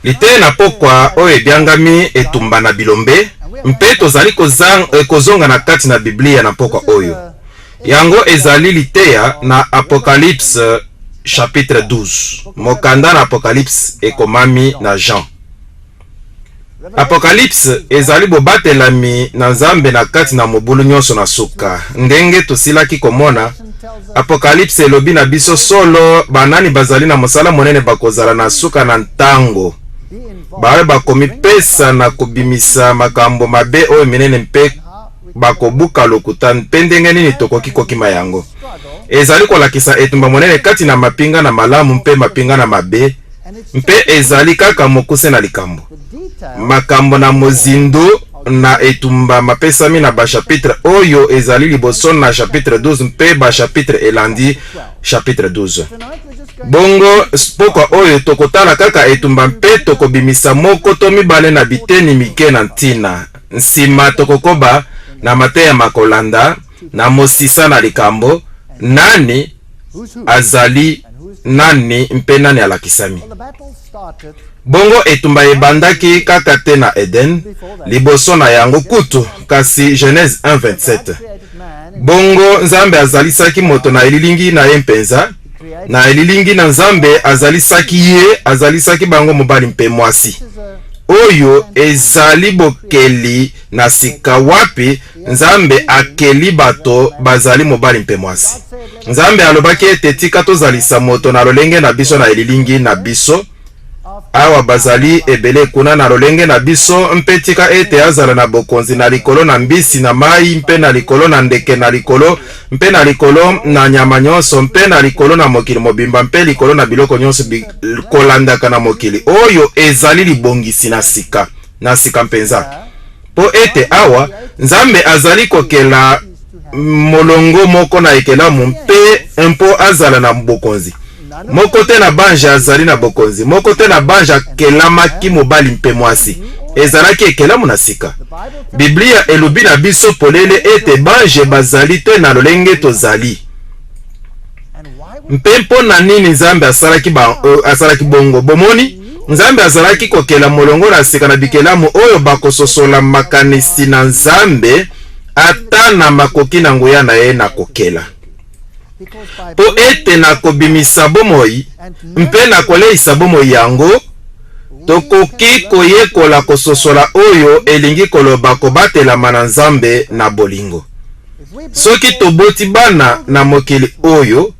Liteya na pokwa oyo ebiangami Etumba na Bilombe, mpe tozali kozonga na kati na Biblia na mpokwa oyo. Yango ezali liteya na Apocalypse chapitre 12. Mokanda na Apocalypse ekomami na Jean. Apocalypse ezali bobatelami na Nzambe na kati na mobulu nyonso na suka. Ndenge tosilaki komona, Apocalypse elobi na biso solo banani bazali na mosala monene bakozala na suka na ntango, baoyo bakomipesa na kobimisa makambo mabe oyo minene mpe bakobuka lokuta, mpe ndenge nini tokoki kokima yango. Ezali kolakisa etumba monene kati na mapinga na malamu mpe mapinga na mabe, mpe ezali kaka mokuse na likambo. Makambo na mozindo na etumba mapesami na bashapitre oyo ezali liboso na chapitre 12 mpe bashapitre elandi chapitre 12. Bongo pokwa oyo tokotala kaka etumba mpe tokobimisa moko to mibale na biteni mike na ntina. Nsima tokokoba na mateya makolanda na mosisa na likambo nani azali nani mpe nani alakisami. Bongo etumba ebandaki kaka te na Eden, liboso na yango kutu, kasi Genese 1:27. Bongo Nzambe azalisaki moto na elilingi na ye mpenza, na elilingi na Nzambe azalisaki ye, azalisaki bango mobali mpe mwasi. Oyo ezali bokeli na sika wapi Nzambe akeli bato bazali mobali mpe mwasi. Nzambe alobaki ete tika tozalisa moto na lolenge na biso na elilingi na biso. Awa bazali ebele kuna na lolenge na biso, mpe tika ete azala na bokonzi na likolo na mbisi na mai, mpe na likolo na ndeke na likolo, mpe na likolo na nyama nyonso, mpe na likolo na mokili mobimba, mpe likolo na biloko nyonso bikolandaka na mokili. Oyo ezali libongisi na sika, na sika mpenza. Mpo ete awa Nzambe azali kokela molongo moko na ekelamu mpe mpo azala na bokonzi. Moko te na banje azali na bokonzi, moko te na banje akelamaki mobali mpe mwasi. Ezalaki ekelamu na sika. Biblia elobi na biso polele ete banje bazali te na lolenge tozali. Mpe mpo na nini Nzambe asalaki, ba, asalaki bongo? Bomoni, Nzambe azalaki kokela molongo na sika na bikelamu oyo bakososola makanisi na Nzambe ata na makoki na nguya na ye na kokela. Mpo ete na kobimisa bomoi mpe na koleisa bomoi yango, tokoki koyekola kososola oyo elingi koloba kobatelama na Nzambe na bolingo. Soki toboti bana na mokili oyo,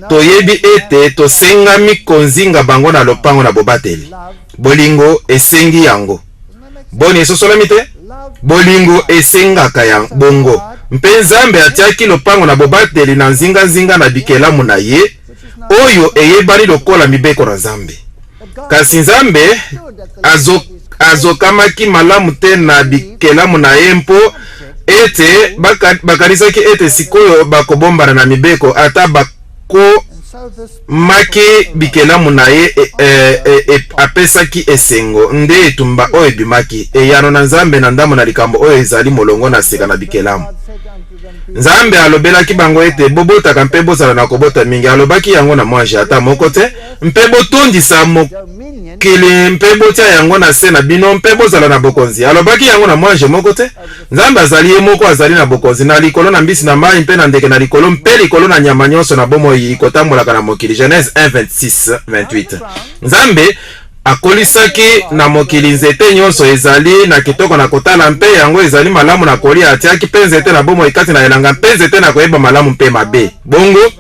toyebi ete tosengami konzinga bango na lopango na bobateli. Bolingo esengi yango. Boni, esosolami te? Bolingo esengaka ya bongo. Mpe Nzambe atiaki lopango na bobateli na nzinganzinga na bikelamu na Ye, oyo eyebani lokola mibeko na Nzambe. Kasi Nzambe azo, azokamaki malamu te na bikelamu na ye mpo ete baka, bakanisaki ete sikoyo bakobombana na mibeko ata bakomaki bikelamu na ye e, e, e, e, apesaki esengo. Nde etumba oyo ebimaki eyano na Nzambe na ndambo na likambo oyo ezali molongo na sika na bikelamu. Nzambe alobelaki bango ete bobotaka mpe bozala na kobota mingi. Alobaki yango na mwanje ata moko te. Mpe botondisa mokili mpe botia yango na se na bino mpe bozala na bokonzi. Alobaki yango na mwanje moko te. Nzambe azali ye moko azali na bokonzi na likolo na mbisi na mai mpe na ndeke na likolo mpe likolo na nyama nyonso na bomoi ikotambolaka na mokili. Genèse 1, 26, 28. Nzambe akolisaki na mokili nzete nyonso ezali na kitoko na kotala mpe yango ezali malamu na kolia. Atiaki mpe nzete na bomoi kati na elanga mpe nzete na koyeba malamu mpe mabe. Bongo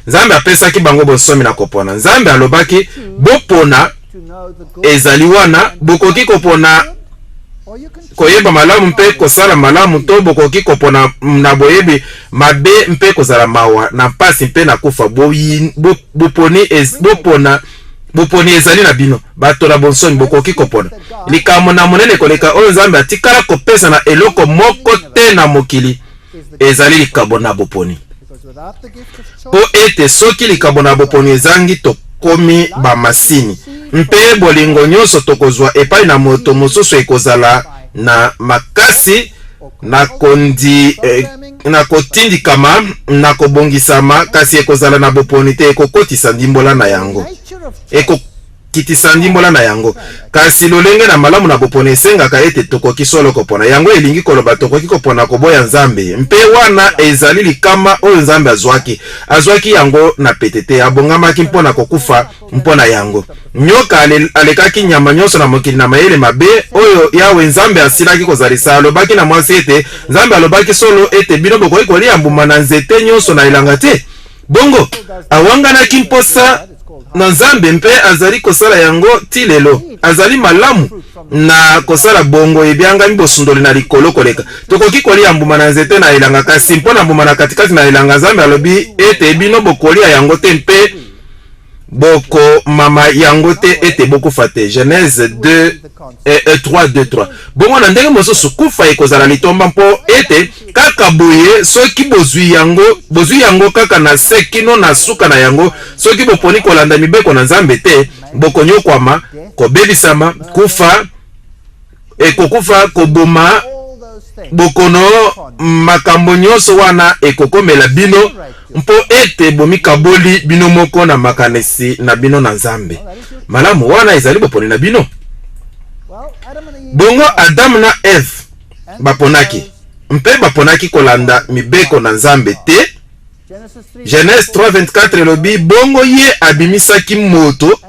Nzambe apesaki bango bonsomi na kopona. Nzambe alobaki, Bopona, ezali wana, bokoki kopona koyeba malamu mpe kosala malamu, to bokoki kopona na boyebi mabe mpe kozala mawa na mpasi mpe na kufa. Boponi, bopona, boponi ezali na bino, bato na bonsomi, bokoki kopona. Likambo na monene koleka oyo Nzambe atikala kopesa na eloko moko te na mokili ezali likabo na boponi. Mpo ete soki likabo na boponi ezangi, tokomi bamasini, mpe bolingo nyonso tokozwa epai na moto mosusu ekozala na makasi na kondi, eh, na kotindikama na kobongisama, kasi ekozala na boponi te, ekokotisa ndimbola na yango. Eko kokitisa ndimbola na yango. Kasi lolenge na malamu na boponi esengaka ete tokoki solo kopona. Yango elingi koloba tokoki kopona koboya Nzambe. Mpe wana ezali likama oyo Nzambe azwaki. Azwaki yango na pete te. Abongamaki mpo na kokufa mpo na yango. Nyoka ale, alekaki nyama nyonso na mokili na mayele mabe oyo Yawe Nzambe asilaki kozalisa. Alobaki na mwasi ete, Nzambe alobaki solo ete bino bokoki kolia mbuma na nzete nyonso na elanga te? Bongo awanganaki mposa na Nzambe mpe azali kosala yango ti lelo. Azali malamu na kosala bongo, ebyangami bosundoli na likolo koleka. Tokoki kolia mbuma na nzete na elanga, kasi mpo na mbuma na katikati na elanga, Nzambe alobi ete bino bokolia yango te mpe bokomama yango te ete bokufa te. Genèse 2 3 2 3. Bongo na ndenge mosusu kufa ekozala litomba mpo ete kaka boye soki bozwi yango, bozwi yango kaka na se kino na suka na yango, soki boponi kolanda mibeko na Nzambe te, bokonyokwama, kobebisama, kufa, ekokufa, koboma, bokono, makambo nyonso wana ekokomela bino mpo ete bomikaboli bino moko na makanisi na bino na Nzambe. Malamu, wana ezali boponi na bino. Bongo Adam na Eve baponaki, mpe baponaki kolanda mibeko na Nzambe te. Genèse 3:24 elobi, Bongo ye abimisaki moto,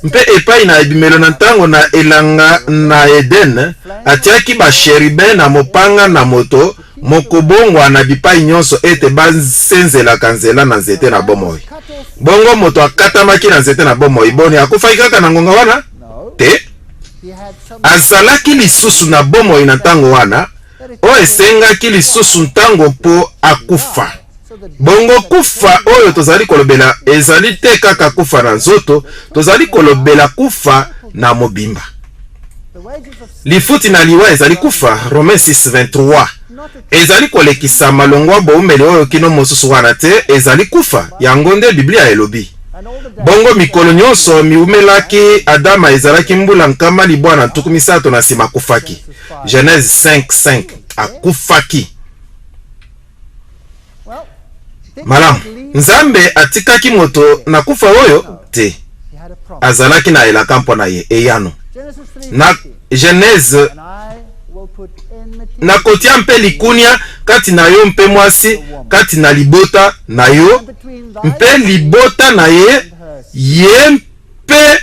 mpe epai na ebimelo na ntango na elanga na Eden, atiaki basheribe na mopanga na moto mokobongwana bipai nyonso ete basenzelaka nzela na nzete na bomoi. Bongo moto akatamaki na nzete na bomoi. Boni, akufaki kaka na ngonga wana? Te. Azalaki lisusu na bomoi na ntango wana, oyo esengaki lisusu ntango mpo akufa. Bongo kufa oyo tozali kolobela ezali te kaka kufa na nzoto, tozali kolobela kufa na mobimba. Lifuti na liwa ezali kufa, Romains 6:23. Ezali kolekisama longwa boumeli oyo kino mosusu wana te, ezali kufa. Yango nde Biblia elobi. Bongo mikolo nyonso miumelaki Adama ezalaki mbula 930, na nsima akufaki. Genèse 5:5. Akufaki. Malamu, Nzambe atikaki moto na kufa oyo? Te. Azalaki na elaka mpo na ye. Eyano. Na Genèse, Nakotia mpe likunia kati na yo mpe mwasi, kati na libota na yo mpe libota na ye, ye mpe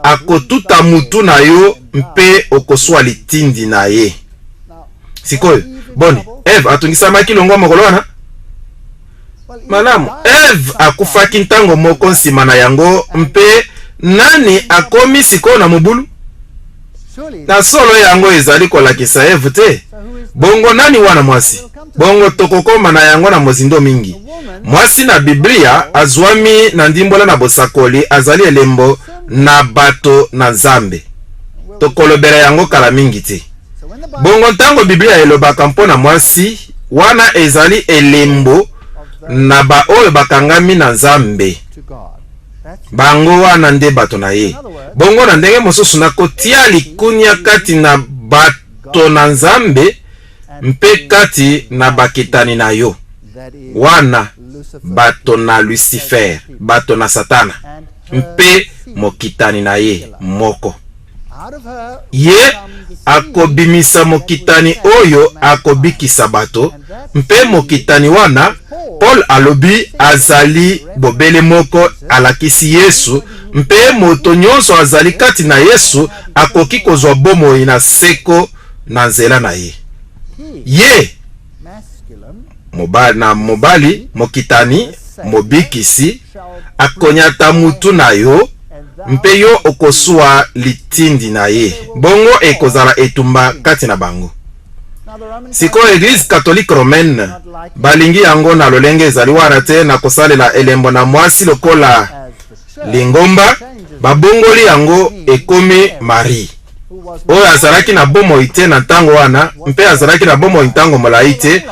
akotuta mutu na yo mpe okoswa litindi na ye. Sikoyo, boni, Eve atungisamaki longwa mokolo wana? Malamu, Eve akufaki ntango moko nsima na yango, mpe nani akomi sikoyo na mobulu? Na solo yango ezali kolakisa Eve te. Bongo nani wana mwasi? Bongo tokokoma na yango na mozindo mingi. Mwasi na Biblia azwami na ndimbola na bosakoli azali elembo na bato na Nzambe. Tokolobela yango kala mingi te. Bongo ntango Biblia elobaka mpo na mwasi, wana ezali elembo na baoyo bakangami na Nzambe. Bango wana nde bato na ye. Bongo na ndenge mosusu, nakotia likunya kati na bato na Nzambe mpe kati na bakitani na yo. Wana bato na Lucifer, bato na Satana, mpe mokitani na ye moko. Ye akobimisa mokitani oyo akobikisa bato, mpe mokitani wana, Paul alobi, azali bobele moko, alakisi Yesu, mpe moto nyonso azali kati na Yesu akoki kozwa bomoi na seko na nzela na ye. Ye, mobali, na mobali, mokitani, mobikisi, akonyata mutu na yo, mpe yo okoswa litindi na ye. Bongo ekozala etumba kati na bango. Sikoyo Eglise Catholique Romaine balingi yango na lolenge ezali wana te, na kosalela elembo na mwasi lokola lingomba, babongoli yango ekomi Marie, oyo azalaki na bomoi te na ntango wana mpe azalaki na bomoi ntango molai te.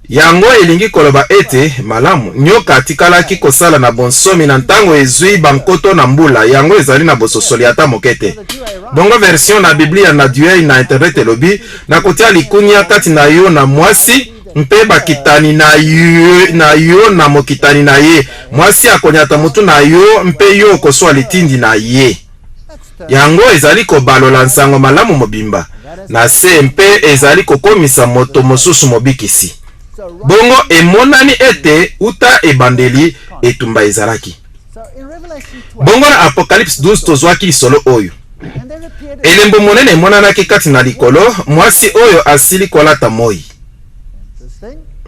Yango elingi koloba ete, malamu, nyoka atikalaki kosala na bonsomi na ntango ezwi bankoto na mbula. Yango ezali na bososoli ata moke te. Bongo version na Biblia na Douay na internet elobi, Nakotia likunya kati na yo na mwasi, mpe bakitani na yo, na yo na mokitani na ye. Mwasi akonyata motu na yo, mpe yo okoswa litindi na ye. Yango ezali kobalola nsango malamu mobimba na se mpe ezali kokomisa moto mosusu mobikisi. Bongo emonani ete uta ebandeli etumba ezalaki. Bongo na Apocalypse 12 tozwaki lisolo oyo. Elembo monene emonanaki kati na likolo, mwasi oyo asili kolata moi.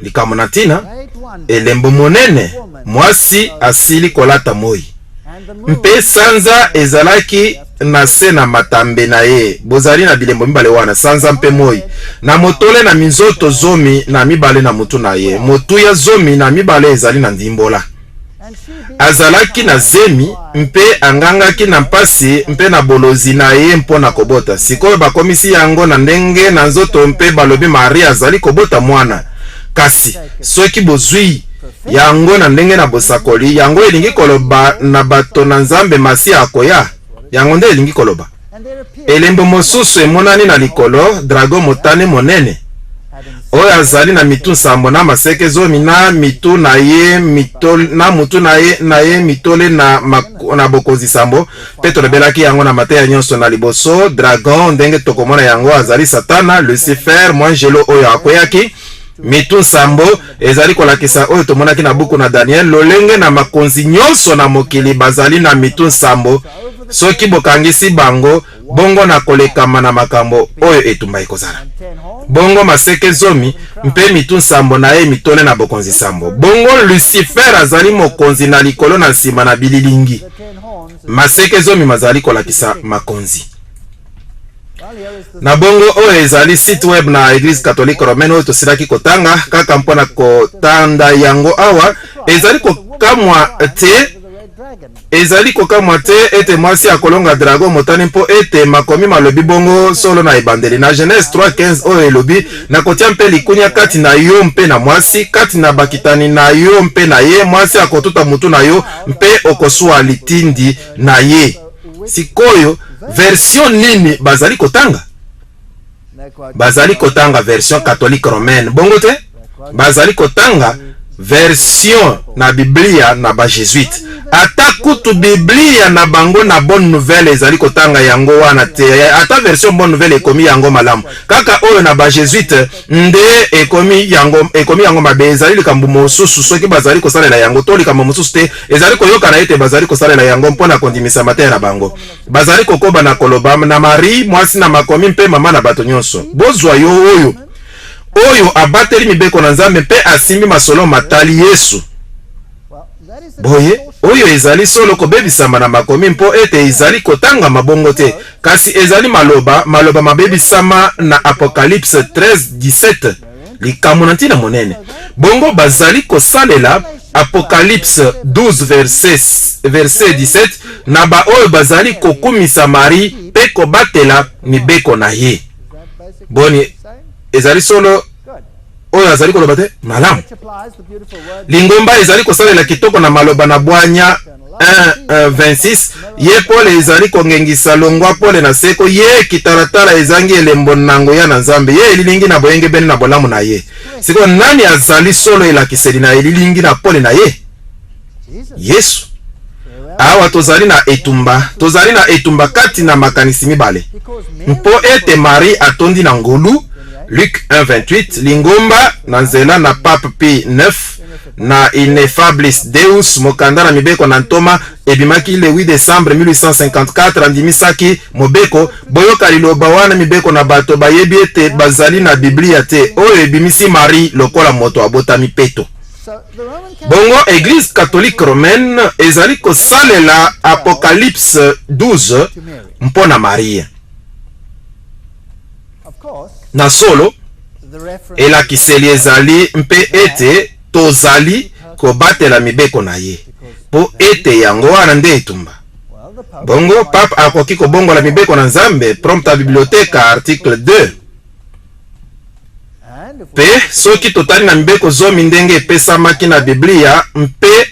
Likambo na ntina, elembo monene, mwasi asili kolata moi. Mpe sanza ezalaki na se na matambe na ye. Bozali na bilembo mibale wana, sanza mpe moi, na motole na minzoto 12 na motu na ye. Motuya 12 ezali na ndimbola. Azalaki na zemi mpe angangaki na mpasi mpe na bolozi na ye mpo na kobota. Sikoyo bakomisi yango na ndenge na nzoto mpe balobi Maria azali kobota mwana. Kasi soki bozwi yango na ndenge na bosakoli, yango elingi koloba na bato na Nzambe Masiya akoya. Yango nde elingi koloba. Elembo mosusu emonani na likolo, dragon motane monene, oyo azali na mitu nsambo na maseke 10 na mitu na ye mitole, na mutu na ye, na ye mitole na, na bokonzi sambo. Mpe tolobelaki yango na mateya nyonso na liboso. Dragon, ndenge tokomona yango, azali Satana, Lucifer, mwanjelo oyo akweyaki. Mitu nsambo ezali kolakisa oyo tomonaki na buku na Daniel, lolenge na makonzi nyonso na mokili bazali na mitu nsambo. Soki bokangisi bango, bongo na kolekama na makambo oyo etumba ekozala. Bongo maseke 10 mpe mitu nsambo na ye mitole na bokonzi sambo. Bongo Lucifer azali mokonzi na likolo na nsima na bililingi. Maseke 10 mazali kolakisa makonzi. Na bongo oyo ezali site web na Eglise Catholique Romaine oyo tosilaki kotanga kaka mpo na kotanda yango awa. Ezali kokamwa te, ezali kokamwa te ete mwasi akolonga dragon motane, mpo ete makomi malobi bongo solo na ebandeli na Genèse 3:15 oyo elobi, nakotia mpe likunya kati na yo mpe na mwasi, kati na bakitani na yo mpe na ye, mwasi akotuta mutu na yo mpe okoswa litindi na ye. Sikoyo version nini bazali kotanga? Bazali kotanga version catholique romaine, bongo te? Bazali kotanga version na Biblia na ba Jesuite. Ata kutu Biblia na bango na Bonne Nouvelle ezali kotanga yango wana te. Ata version Bonne Nouvelle ekomi yango malamu. Kaka oyo na ba Jesuite nde ekomi yango, ekomi yango mabe. Ezali likambo mosusu soki bazali kosalela yango to likambo mosusu te. Ezali koyokana ete bazali kosalela yango mpo na kondimisa mateya na bango. Bazali kokoba na koloba na Marie, mwasi na makomi mpe mama na bato nyonso. Bozwa yo oyo oyo abateli mibeko na Nzambe mpe asimbi masolo matali Yesu. Boye, oyo ezali solo kobebisama na makomi mpo ete ezali kotangama bongo te, kasi ezali maloba, maloba mabebisama na Apocalypse 13:17, likambo na ntina monene. Bongo bazali kosalela Apocalypse 12 verset, verset 17 na baoyo bazali kokumisa Marie mpe kobatela mibeko na ye. Boni, ezali solo oyo azali koloba te? Malamu. Lingomba ezali kosalela kitoko na maloba na bwanya 1:26, ye pole ezali kongengisa longwa pole na seko, ye kitalatala ezangi elembo na nguya na Nzambe, ye elilingi na boyengebene na bolamu na ye. Sikoyo nani azali solo elakiseli na elilingi na pole na ye? Yesu. Awa tozali na etumba, tozali na etumba kati na makanisi mibale. Mpo ete Marie atondi na ngolu, Luc 1:28, lingomba na nzela na Pape Pie 9 na Ineffabilis Deus, mokanda na mibeko na ntoma ebimaki le 8 décembre 1854, andimisaki mobeko boyoka liloba wana mibeko na bato bayebi ete bazali na Biblia te, oyo ebimisi Marie lokola moto abotami peto. Bongo Eglise Catholique Romaine ezali kosalela Apocalypse 12 mpo na Marie. Na solo, elakiseli ezali mpe ete tozali kobatela mibeko na ye, mpo ete yango wana nde etumba. Bongo pape akoki kobongola mibeko na Nzambe, Prompta Bibliotheca article 2. Mpe soki totali na mibeko 10 ndenge epesamaki na Biblia mpe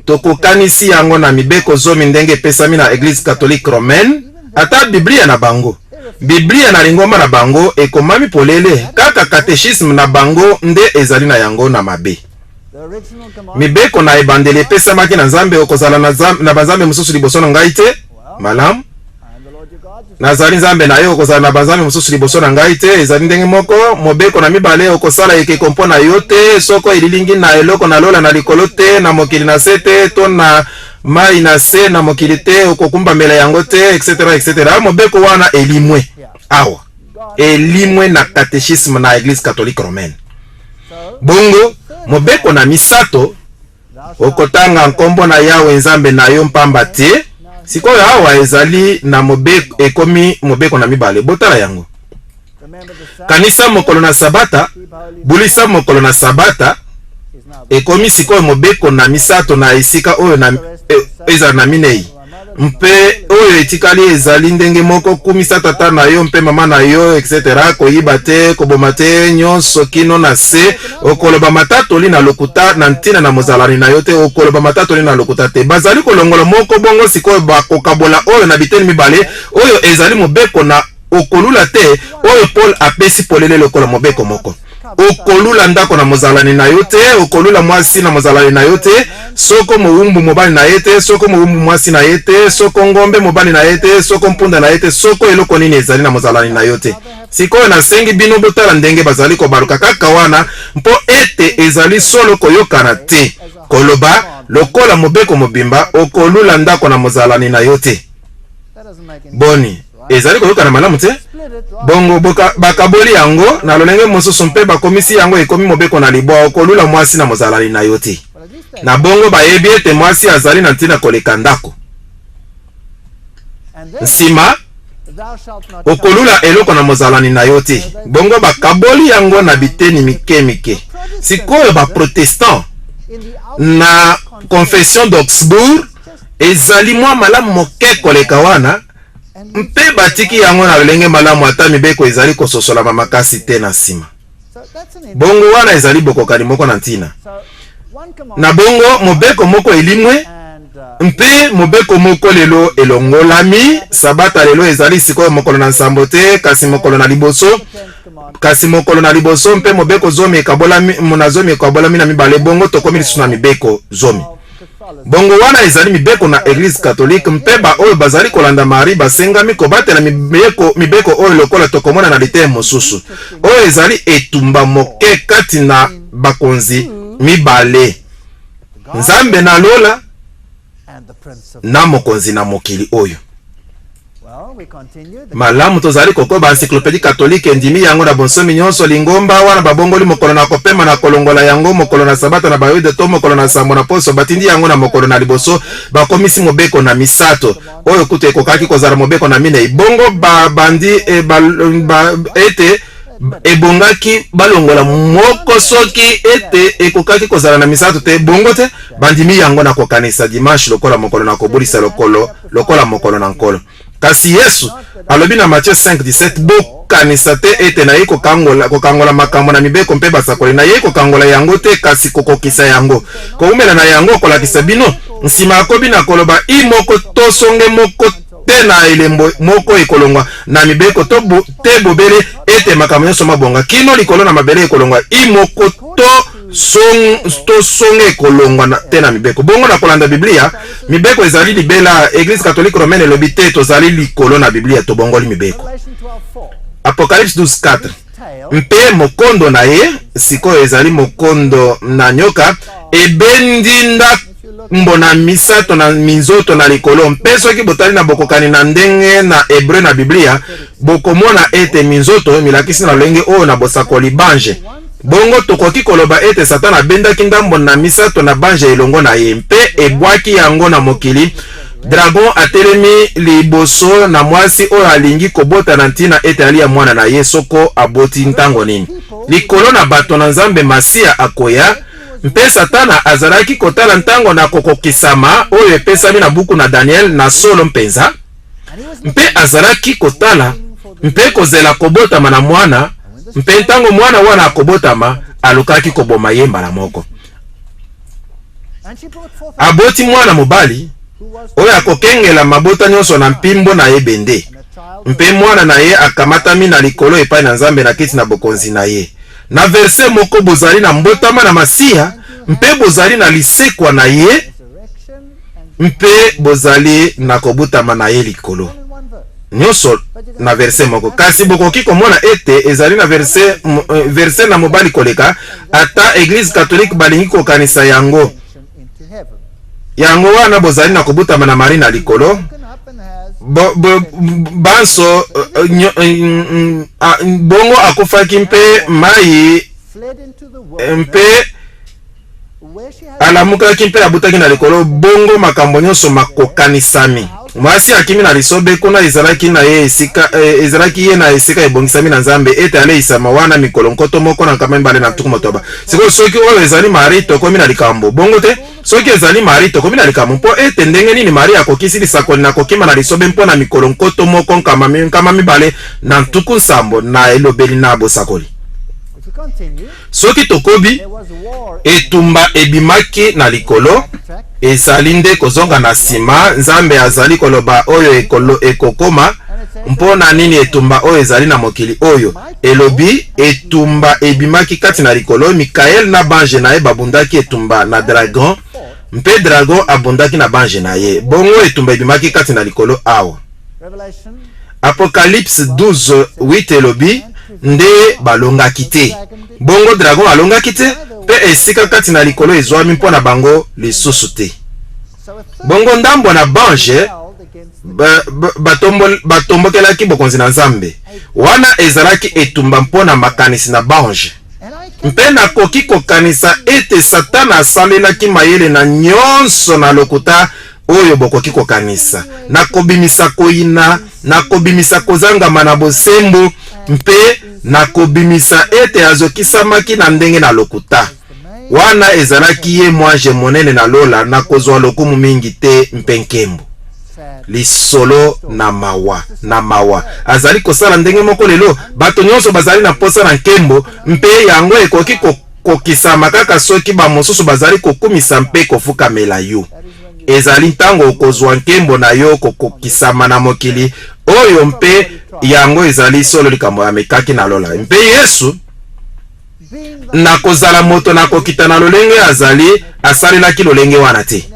tokokanisi yango na mibeko 10 ndenge epesami na Eglise Catholique Romaine, ata Biblia na bango. Biblia na lingomba na bango ekomami polele, kaka katechisme na bango nde ezali na yango na mabe. Mibeko na ebandeli epesamaki na Nzambe, okozala na, na banzambe mosusu liboso na ngai te. Malamu. Nazali Nzambe na yo, okozala na banzambe mosusu liboso na ngai te. Ezali ndenge moko. Mobeko na mibale, okosala ekeko mpo na yo te, soko elilingi na eloko na lola na likolo te, na mokili na se te, to na mai na se na mokili te, okokumbamela yango te, etc. etc. Mobeko wana elimwe awa, elimwe na katechisme na Eglise catholique romaine. Bongo mobeko na misato, okotanga nkombo na Yawe Nzambe na yo mpamba te. Sikoyo awa ezali na mobeko, ekomi mobeko na mibale. Botala yango. Kanisa mokolo na Sabata, bulisa mokolo na Sabata. Ekomi sikoyo mobeko na misato na esika oyo na ezala na minei. Mpe oyo etikali ezali ndenge moko, kumisa tata na yo mpe mama na yo, etc. Koyiba te, koboma te, nyonso kino na se. Okoloba matatoli na lokuta na ntina na mozalani na yo te, okoloba matatoli na lokuta te. Bazali kolongola moko, bongo sikoyo bakokabola oyo na biteni mibale. Oyo ezali mobeko na okolula te, oyo Paul apesi polele lokola mobeko moko. Okolula ndako na mozalani na yo te, okolula mwasi na mozalani na yo te, soko mowumbu mobali na ye te, soko mowumbu mwasi na ye te, soko ngombe mobali na ye te, soko mpunda na ye te, soko eloko nini ezali na mozalani na yo te. Sikoyo nasengi bino botala ndenge bazali kobaluka kaka wana, mpo ete ezali solo koyokana te koloba lokola mobeko mobimba, okolula ndako na mozalani na yo te. Boni, ezali koyokana malamu te? Bongo boka, bakaboli yango na lolenge mosusu mpe bakomisi yango ekomi mobeko na libwa, okolula mwasi na mozalani na yo te. Na bongo bayebi ete mwasi azali na ntina koleka ndako. Nsima, okolula eloko na mozalani na yo te. Bongo bakaboli yango na biteni mike mike. Sikoyo baprotestant na Confession d'Augsbourg ezali mwa malamu moke koleka wana, mpe batiki yango na lolenge malamu, ata mibeko ezali kososolama makasi te na nsima. Bongo wana ezali bokokani moko na ntina. Na bongo mobeko moko elimwe mpe mobeko moko lelo elongolami. Sabata lelo ezali sikoyo mokolo na nsambo te, kasi mokolo na liboso, kasi mokolo na liboso, mpe mobeko zomi ekabolami na zomi ekabolami na mibale. Bongo tokomi lisusu na mibeko zomi. Bongo wana ezali mibeko na Eglise Katolike, mpe baoyo bazali kolanda Marie basengami kobatela mibeko, mibeko oyo lokola tokomona na liteya mosusu. Oyo ezali etumba moke kati na bakonzi mibale, Nzambe na lola na mokonzi na mokili oyo. Malamu, tozali kokoba. Encyclopédie catholique endimi yango na bonsomi nyonso. Lingomba wana babongoli mokolo na kopema na kolongola yango mokolo na sabata na Bayuda to mokolo na sambo na poso, batindi yango na mokolo na liboso, bakomisi mobeko na misato oyo kutu ekokaki kozala mobeko na minei. Bongo babandi e, ba, ba, ete ebongaki balongola moko soki ete ekokaki kozala na misato te, bongo te bandimi yango na kokanisa dimanche lokola mokolo na kobulisa lokolo lokola mokolo na Nkolo. Kasi Yesu alobi na Matthieu 5:17, bokanisa te ete nayei kokangola, kokangola makambo na mibeko mpe basakoli. Nayei kokangola yango te, kasi kokokisa yango. Koumela na yango kolakisa bino. Nsima akobi na koloba, i moko to songe moko te na elembo moko ekolongwa na mibeko to bo, te bobele ete makambo nyonso mabonga kino likolo na mabele ekolongwa i moko to song, to songe ekolongwa na, te na mibeko. Bongo na kolanda Biblia, mibeko ezali libela. Eglise catholique romaine elobi te tozali likolo na Biblia, tobongoli mibeko. Apocalypse 12:4. Mpe mokondo na ye sikoyo ezali mokondo na nyoka, ebendi ndambo na misato na minzoto na likolo. Mpe soki botali na bokokani na ndenge na hebreu na Biblia, bokomona ete minzoto milakisi na lolenge oyo na bosakoli banje. Bongo tokoki koloba ete Satana abendaki ndambo na misato na banje elongo na ye mpe ebwaki yango na mokili. Dragon atelemi liboso na mwasi oyo alingi kobota na ntina ete alia mwana na ye soko aboti ntango nini. Likolo na bato na Nzambe Masiya akoya, mpe Satana azalaki kotala ntango na kokokisama oyo epesami na buku na Daniel na solo mpenza, mpe azalaki kotala mpe kozela kobotama na mwana, mpe ntango mwana wana akobotama, alukaki koboma ye mbala moko. Aboti mwana mobali oyo akokengela mabota nyonso na mpimbo na ebende. Mpe mwana na ye akamatami na likolo epai na Nzambe na kiti na bokonzi na ye. Na verse moko bozali na mbotama na Masiya, mpe bozali na lisekwa na ye, mpe bozali na kobutama na ye likolo. Nyonso na verse moko. Kasi bokoki komona ete ezali na verse, verse na mobali koleka ata Eglise Katolike balingi kokanisa yango. Yango wana bozali na kobutama na Marie na likolo. Bo, bo, banso bongo akufaki mpe mai mpe alamukaki mpe abutaki na likolo, bongo makambo nyonso makokanisami. Mwasi akimi na lisobe, kuna ezalaki na ye esika, ezalaki ye na esika ebongisami na Nzambe ete aleisama wana mikolo 1260. Sikoyo soki oyo ezali Marie, tokomi na likambo. Bongo te? Soki ezali Marie, tokomi na likambo, mpo ete ndenge nini Marie akokisi lisakoli na kokima na lisobe mpo na mikolo 1270 na elobeli na bosakoli? Soki tokobi, etumba ebimaki na likolo, ezali nde kozonga na nsima. Nzambe azali koloba oyo ekolo, ekokoma. Mpo na nini etumba oyo ezali na mokili oyo? Elobi, etumba ebimaki kati na likolo, Mikael na banje na ye babundaki etumba na dragon, mpe dragon abundaki na banje na ye. Bongo etumba ebimaki kati na likolo awa. Apocalypse 12, 8 elobi, nde balongaki te. Bongo dragon alongaki te, mpe esika kati na likolo ezwami mpo na bango lisusu te. Bongo ndambo na banje batombokelaki bokonzi na Nzambe. Wana ezalaki etumba mpo na makanisi na banje. Mpe nakoki kokanisa ete Satana asalelaki mayele na nyonso na lokuta oyo bokoki kokanisa, na kobimisa koyina, na kobimisa kozangama na bosembo, mpe na kobimisa ete azokisamaki na ndenge na lokuta. Wana ezalaki ye mwanje monene na lola na kozwa lokumu mingi te mpe nkembo. Lisolo na mawa, na mawa. Azali kosala ndenge moko lelo. Bato nyonso bazali na mposa na nkembo, mpe yango ekoki kokokisama kaka soki bamosusu bazali kokumisa mpe kofukamela yo. Ezali ntango okozwa nkembo na yo kokokisama na mokili oyo, mpe yango ezali solo likambo amekaki na lola. Mpe Yesu, na kozala moto na kokita na lolenge azali, asalelaki lolenge wana te.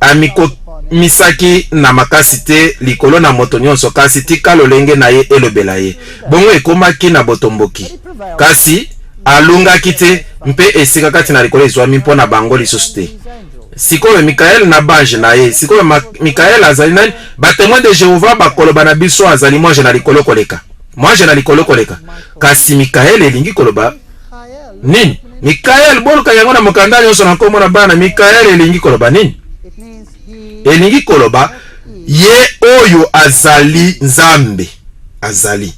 Amikomisaki na makasi te likolo na moto nyonso, kasi tika lolenge na ye elobela ye. Bongo ekomaki na botomboki, kasi alongaki te, mpe esika kati na likolo ezwami mpo na bango lisusu te. Sikoyo Mikael na banje na ye. Sikoyo Mikael azali nani? Ba Temoins de Jehovah bakoloba na biso azali mwanje na likolo koleka. Mwanje na likolo koleka. Kasi Mikael elingi koloba nini? Mikael, boluka yango na mokanda nyonso na nkombo na bana. Mikael elingi koloba nini? Elingi koloba ye oyo azali Nzambe. Azali.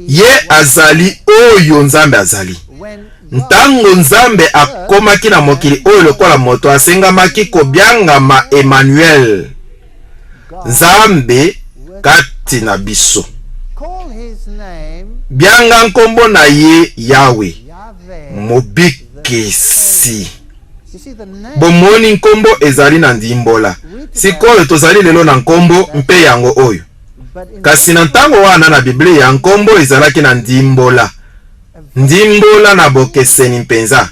Ye azali oyo Nzambe azali. Ntango Nzambe akomaki na mokili oyo lokola moto, asengamaki kobiangama Emmanuel, Nzambe kati na biso. Bianga nkombo na ye Yawe, Mobikisi. Bomoni, nkombo ezali na ndimbola. Sikoyo tozali lelo na nkombo, mpe yango oyo. Kasi na ntango wana na Biblia, nkombo ezalaki na ndimbola. Ndimbola na bokeseni mpenza.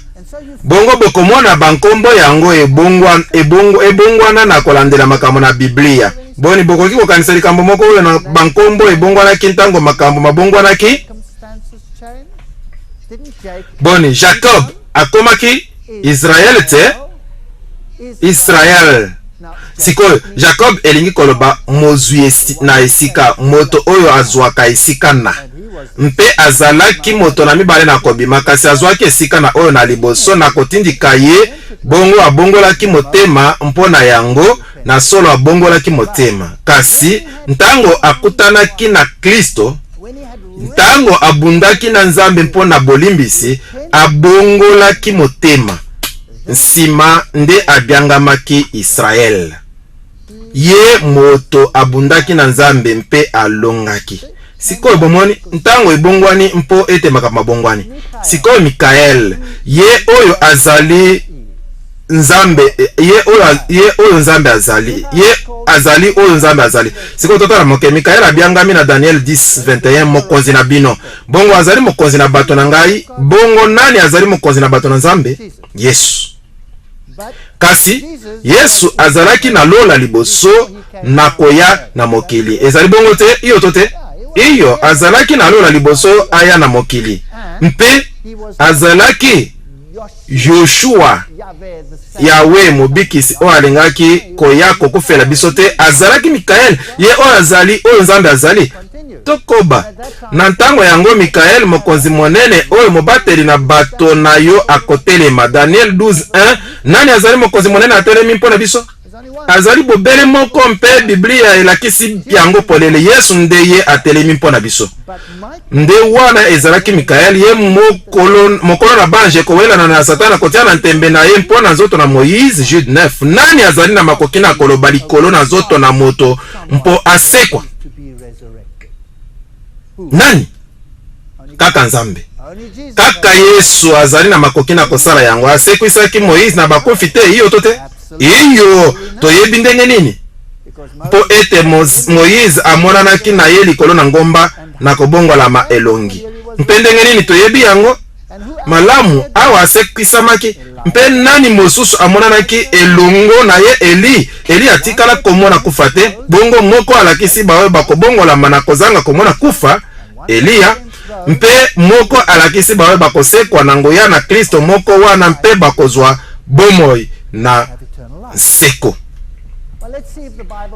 Bongo bokomona bankombo yango ebongwana na kolandela makambo na Biblia. Boni, bokoki kokanisa likambo moko oyo na bankombo ebongwanaki ntango makambo mabongwanaki? Boni, Jacob akomaki Israel te? Israel. Sikoyo, Jacob elingi koloba mozwi na esika, moto oyo azwaka esika na. Mpe azalaki moto na mibale na kobima, kasi azwaki esika na oyo na liboso na kotindika ye, bongo abongolaki motema mpo na yango, na solo abongolaki motema. Kasi ntango akutanaki na Klisto, ntango abundaki na Nzambe mpo na bolimbisi, abongolaki motema. Nsima nde abiangamaki Israel. Ye moto abundaki na Nzambe mpe alongaki. Sikoyo bomoni ntango ebongwani mpo ete makambo mabongwani. Sikoyo Mikael, ye oyo azali Nzambe, ye oyo, ye oyo Nzambe azali, ye azali oyo Nzambe azali. Sikoyo totala moke. Mikael abiangami na Daniel 10:21 mokonzi na bino. Bongo azali mokonzi na bato na ngai. Bongo nani azali mokonzi na bato na Nzambe? Yesu. Kasi Yesu azalaki na lola liboso na koya na mokili. Ezali bongo te? Iyo to te? Iyo, azalaki na lola liboso aya na mokili. Mpe azalaki Yoshua, Yawe Mobikisi oyo alingaki koya kokufela biso te, azalaki Mikaele, ye oyo azali oyo Nzambe azali. Tokoba. Na ntango yango, Mikaele, mokonzi monene, oyo mobateli na bato na yo akotelema. Daniel 12:1. Nani azali mokonzi monene atelemi mpo na biso? Azali bobele moko, mpe Biblia elakisi yango polele, Yesu nde ye atelemi mpo na biso. Nde wana ezalaki Mikael, ye mokolo, mokolo na banje kowelana na Satana, kotia na ntembe na ye mpo na nzoto na Moïse, Jude 9. Nani azali na makoki na koloba likolo na nzoto na moto mpo asekwa? Nani? Kaka Nzambe. Kaka Yesu azali na makoki na kosala yango. Asekwisaki Moïse na bakufi te, iyo to te? Iyo, toyebi ndenge nini? Mpo ete Moïse amonanaki na ye likolo na ngomba na kobongolama elongi. Mpe ndenge nini toyebi yango? Malamu, awa asekwisamaki. Mpe nani mosusu amonanaki elongo na ye? Eli. Eli atikala komona kufa te. Bongo moko alakisi baoyo bakobongolama na kozanga komona kufa, Eliya. Mpe moko alakisi baoyo bakosekwa na nguya na Klisto moko wana mpe bakozwa bomoi na seko.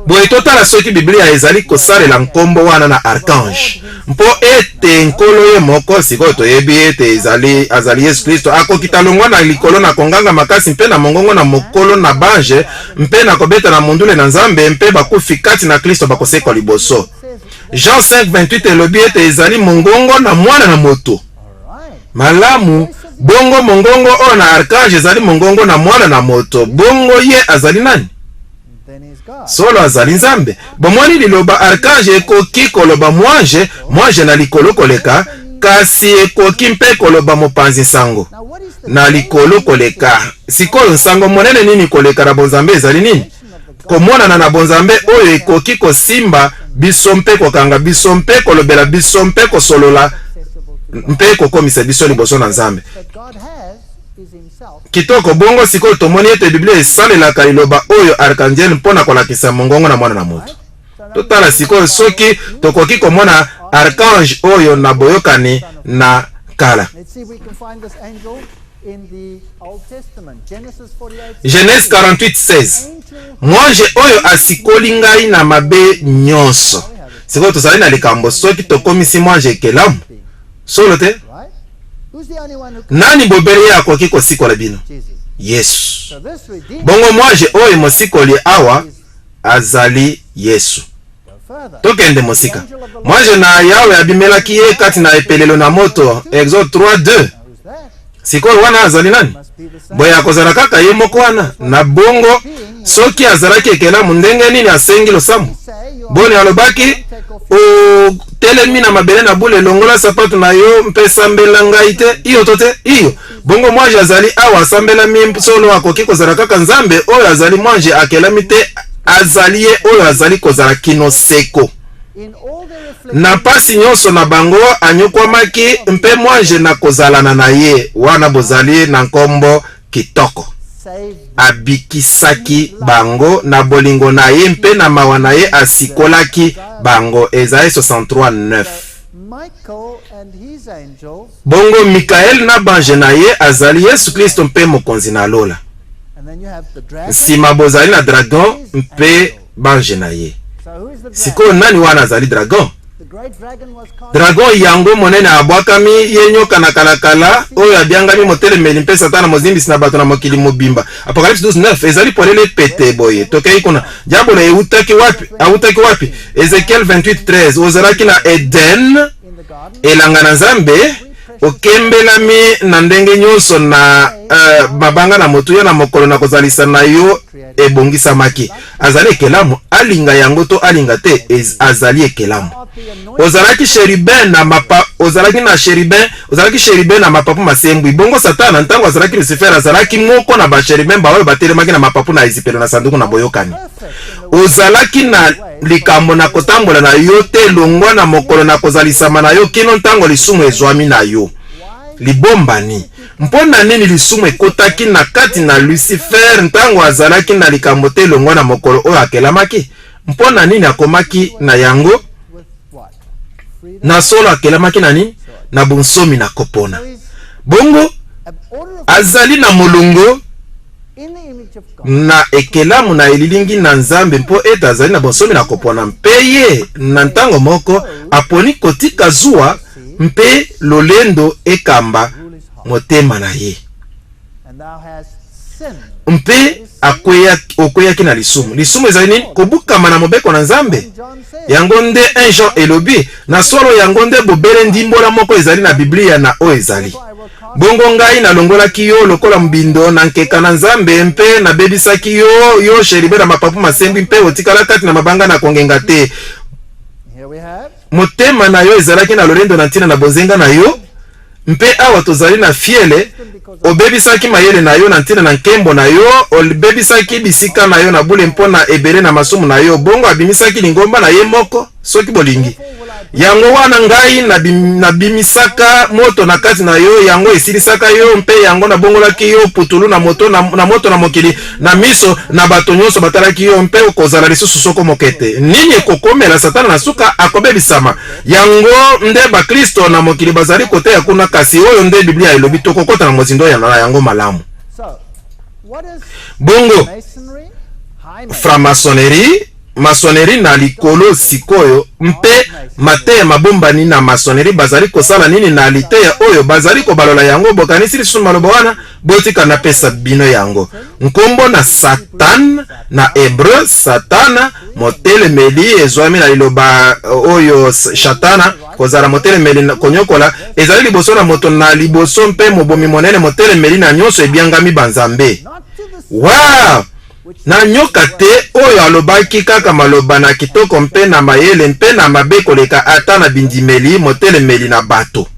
Boye totala soki Biblia ezali kosalela nkombo wana na archange, mpo ete Nkolo ye moko, sikoyo toyebi ete ezali azali Yesu Klisto, akokita longwa na likolo na konganga makasi mpe na mongongo na mokolo na banje mpe na kobeta na mondule na Nzambe, mpe bakufi kati na Klisto bakosekwa liboso. Jean 5:28 elobi ete ezali mongongo na Mwana na moto. Malamu, bongo mongongo oyo na archange ezali mongongo na Mwana na moto. Bongo ye azali nani? Solo azali Nzambe. Bomoni, liloba archange ekoki koloba mwanje, mwanje na likolo koleka, kasi ekoki mpe koloba mopanzi nsango na likolo koleka. Sikoyo, nsango monene nini koleka na bonzambe ezali nini? Komonana na bonzambe oyo ekoki kosimba biso mpe kokanga biso mpe kolobela biso mpe kosolola mpe kokomisa biso liboso na Nzambe. Kitoko. Bongo sikoyo tomoni ete Biblia esalelaka liloba oyo arkanjel mpo na kolakisa mongongo na Mwana na moto. Totala sikoyo soki tokoki komona arkange oyo na Boyokani na Kala. Genèse 48:16 Mwanje oyo asikoli ngai na mabe nyonso. Sikoyo tozali na likambo soki tokomisi mwanje ekelamu. Solo te? Nani bobele ye akoki kosikola bino? Yesu. Bongo mwanje oyo mosikoli awa azali Yesu. Tokende mosika. Mwanje na Yawe abimelaki ye kati na epelelo na moto. Exode 3:2. Sikoyo wana azali nani? Boye akozala kaka ye moko wana. Na bongo, soki azalaki ekelamu, ndenge nini asengi losambo? Boni alobaki, Otelemi na mabele na bule, longola sapato na yo mpe sambela ngai te? Iyo to te? Iyo. Bongo mwanje azali awa asambelami solo, akoki kozala kaka Nzambe oyo azali mwanje akelami te, azali ye oyo azali kozala kino seko. Na mpasi nyonso na bango anyokwamaki, mpe mwanje na kozalana na ye wana bozali na nkombo kitoko. Abikisaki bango na bolingo na ye mpe na mawa na ye asikolaki bango. Esaïe 63:9. Bongo Mikaele na banje na ye azali Yesu Klisto mpe Mokonzi na lola. Nsima bozali na dragon mpe banje na ye. Sikoyo nani wana azali dragon? Dragon yango monene abwakami, ye nyoka na kalakala, oyo abiangami motelemeli mpe Satana mozimbisi na bato na mokili mobimba. Apocalypse 12:9 ezali polele pete boye. Tokei kuna. Diabolo eutaki wapi? Awutaki wapi? Ezekiel 28:13 Ozalaki na Eden, elanga na Nzambe, okembelami na ndenge nyonso na mabanga na motuya na mokolo na kozalisa na yo. Ebongisamaki. Azali ekelamu, alinga yango to alinga te, azali ekelamu. Ozalaki cherubin na mapa, ozalaki na cherubin, ozalaki cherubin na mapapu masembwi. Bongo Satana, ntango azalaki Lucifer, azalaki moko na ba cherubin baoyo batelemaki na mapapu na ezipelo na sanduku na boyokani. Ozalaki na likambo na kotambola na yo te longwa na mokolo na kozalisama na yo kino ntango lisumu ezwami na yo. Libombani. Mpo na nini lisumu ekotaki na kati na Lucifer ntango azalaki na likambo te longwa na mokolo oyo akelamaki? Mpo na nini akomaki na yango? Na solo akelamaki na nini? Na bonsomi na kopona. Bongo azali na molongo na ekelamu na elilingi na Nzambe mpo ete azali na bonsomi na kopona, mpe ye na ntango moko aponi kotika zuwa mpe lolendo ekamba motema na ye, mpe okweyaki na lisumu. Lisumu ezali nini? Kobukama na mobeko na Nzambe. Yango nde 1 Jean elobi na solo, yango nde bobele ndimbola moko ezali na Biblia na oyo ezali. Bongo ngai nalongolaki yo lokola mbindo na nkeka na Nzambe, mpe nabebisaki yo, yo sheribe na mapapu masembwi, mpe otikala kati na mabanga na kongenga te. Motema na yo ezalaki na lolendo na ntina na bonzenga na yo, mpe awa tozali na fiele. Obebisaki mayele na yo na ntina na nkembo na yo, obebisaki bisika na yo na bule mpo na ebele na masumu na yo. Bongo abimisaki lingomba na ye moko, soki bolingi. Yango wana ngai nabimisaka moto na kati na yo, yango esilisaka yo, mpe yango nabongolaki yo putulu na moto na, na moto na mokili, na miso na bato nyonso batalaki yo, mpe okozala lisusu soko moke te. Nini ekokomela Satana na suka? Akobebisama. Yango nde baklisto na mokili bazali koteya kuna, kasi oyo nde Biblia elobi. Tokokota na mozindo ya na yango malamu. Bongo franc-maçonnerie, maçonnerie na likolo sikoyo, mpe mateya mabombani na maçonnerie, bazali kosala nini na liteya oyo bazali kobalola yango? Bokanisi lisusu maloba wana? Botika napesa bino yango. Nkombo na Satan na hebreu, Satana, motelemeli, ezwami na liloba oyo shatana, kozala motelemeli, konyokola, ezali liboso na moto na liboso mpe mobomi monene, motelemeli na nyonso ebiangami banzambe. Wow! Na nyoka te oyo alobaki kaka maloba na kitoko mpe na mayele mpe na mabe koleka ata na bindimeli, motelemeli na bato.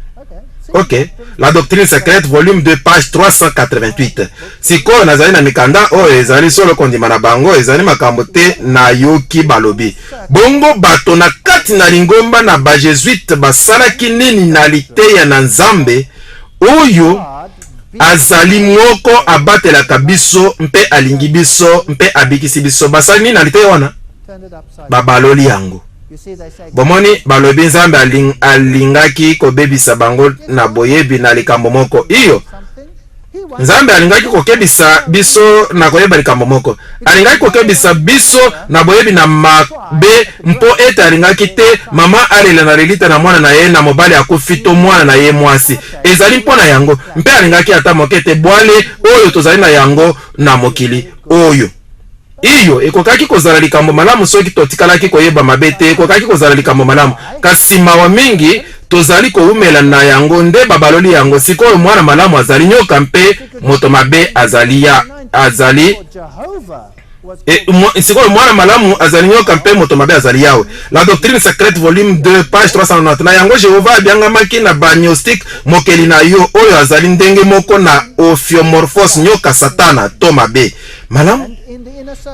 Ok, La doctrine secrète, volume 2, page 388. Sikoyo nazali na mikanda oyo ezali solo kondima na bango, ezali makambo te nayoki balobi. Bongo bato na kati na lingomba na bajesuite basalaki nini na liteya na Nzambe oyo azali moko abatelaka biso mpe alingi biso mpe abikisi biso? Basali nini na liteya wana? Babaloli yango. Bomoni, balobi Nzambe aling, alingaki kobebisa bango na boyebi na likambo moko. Iyo, Nzambe alingaki kokebisa biso na koyeba likambo moko. Alingaki kokebisa biso na boyebi na mabe, mpo ete alingaki te mama alela na lilita na mwana na ye na mobali akufi to mwana na ye mwasi. Ezali mpo na yango. Mpe alingaki ata moke te bwale oyo tozali na yango na mokili oyo. Iyo, ekokaki kozala likambo malamu soki totikalaki koyeba mabe te, ekokaki kozala likambo malamu. Kasi mawa mingi, tozali kowumela na yango nde babaloli yango. Sikoyo mwana malamu azali nyoka mpe moto mabe azali ya azali e, sikoyo mwana malamu azali nyoka mpe moto mabe azali Yawe. La doctrine secrète, volume 2, page 390. Na yango Jehova abiangamaki na bagnostique mokeli na yo, oyo azali ndenge moko na ophiomorphos, nyoka, Satana to mabe. Malamu.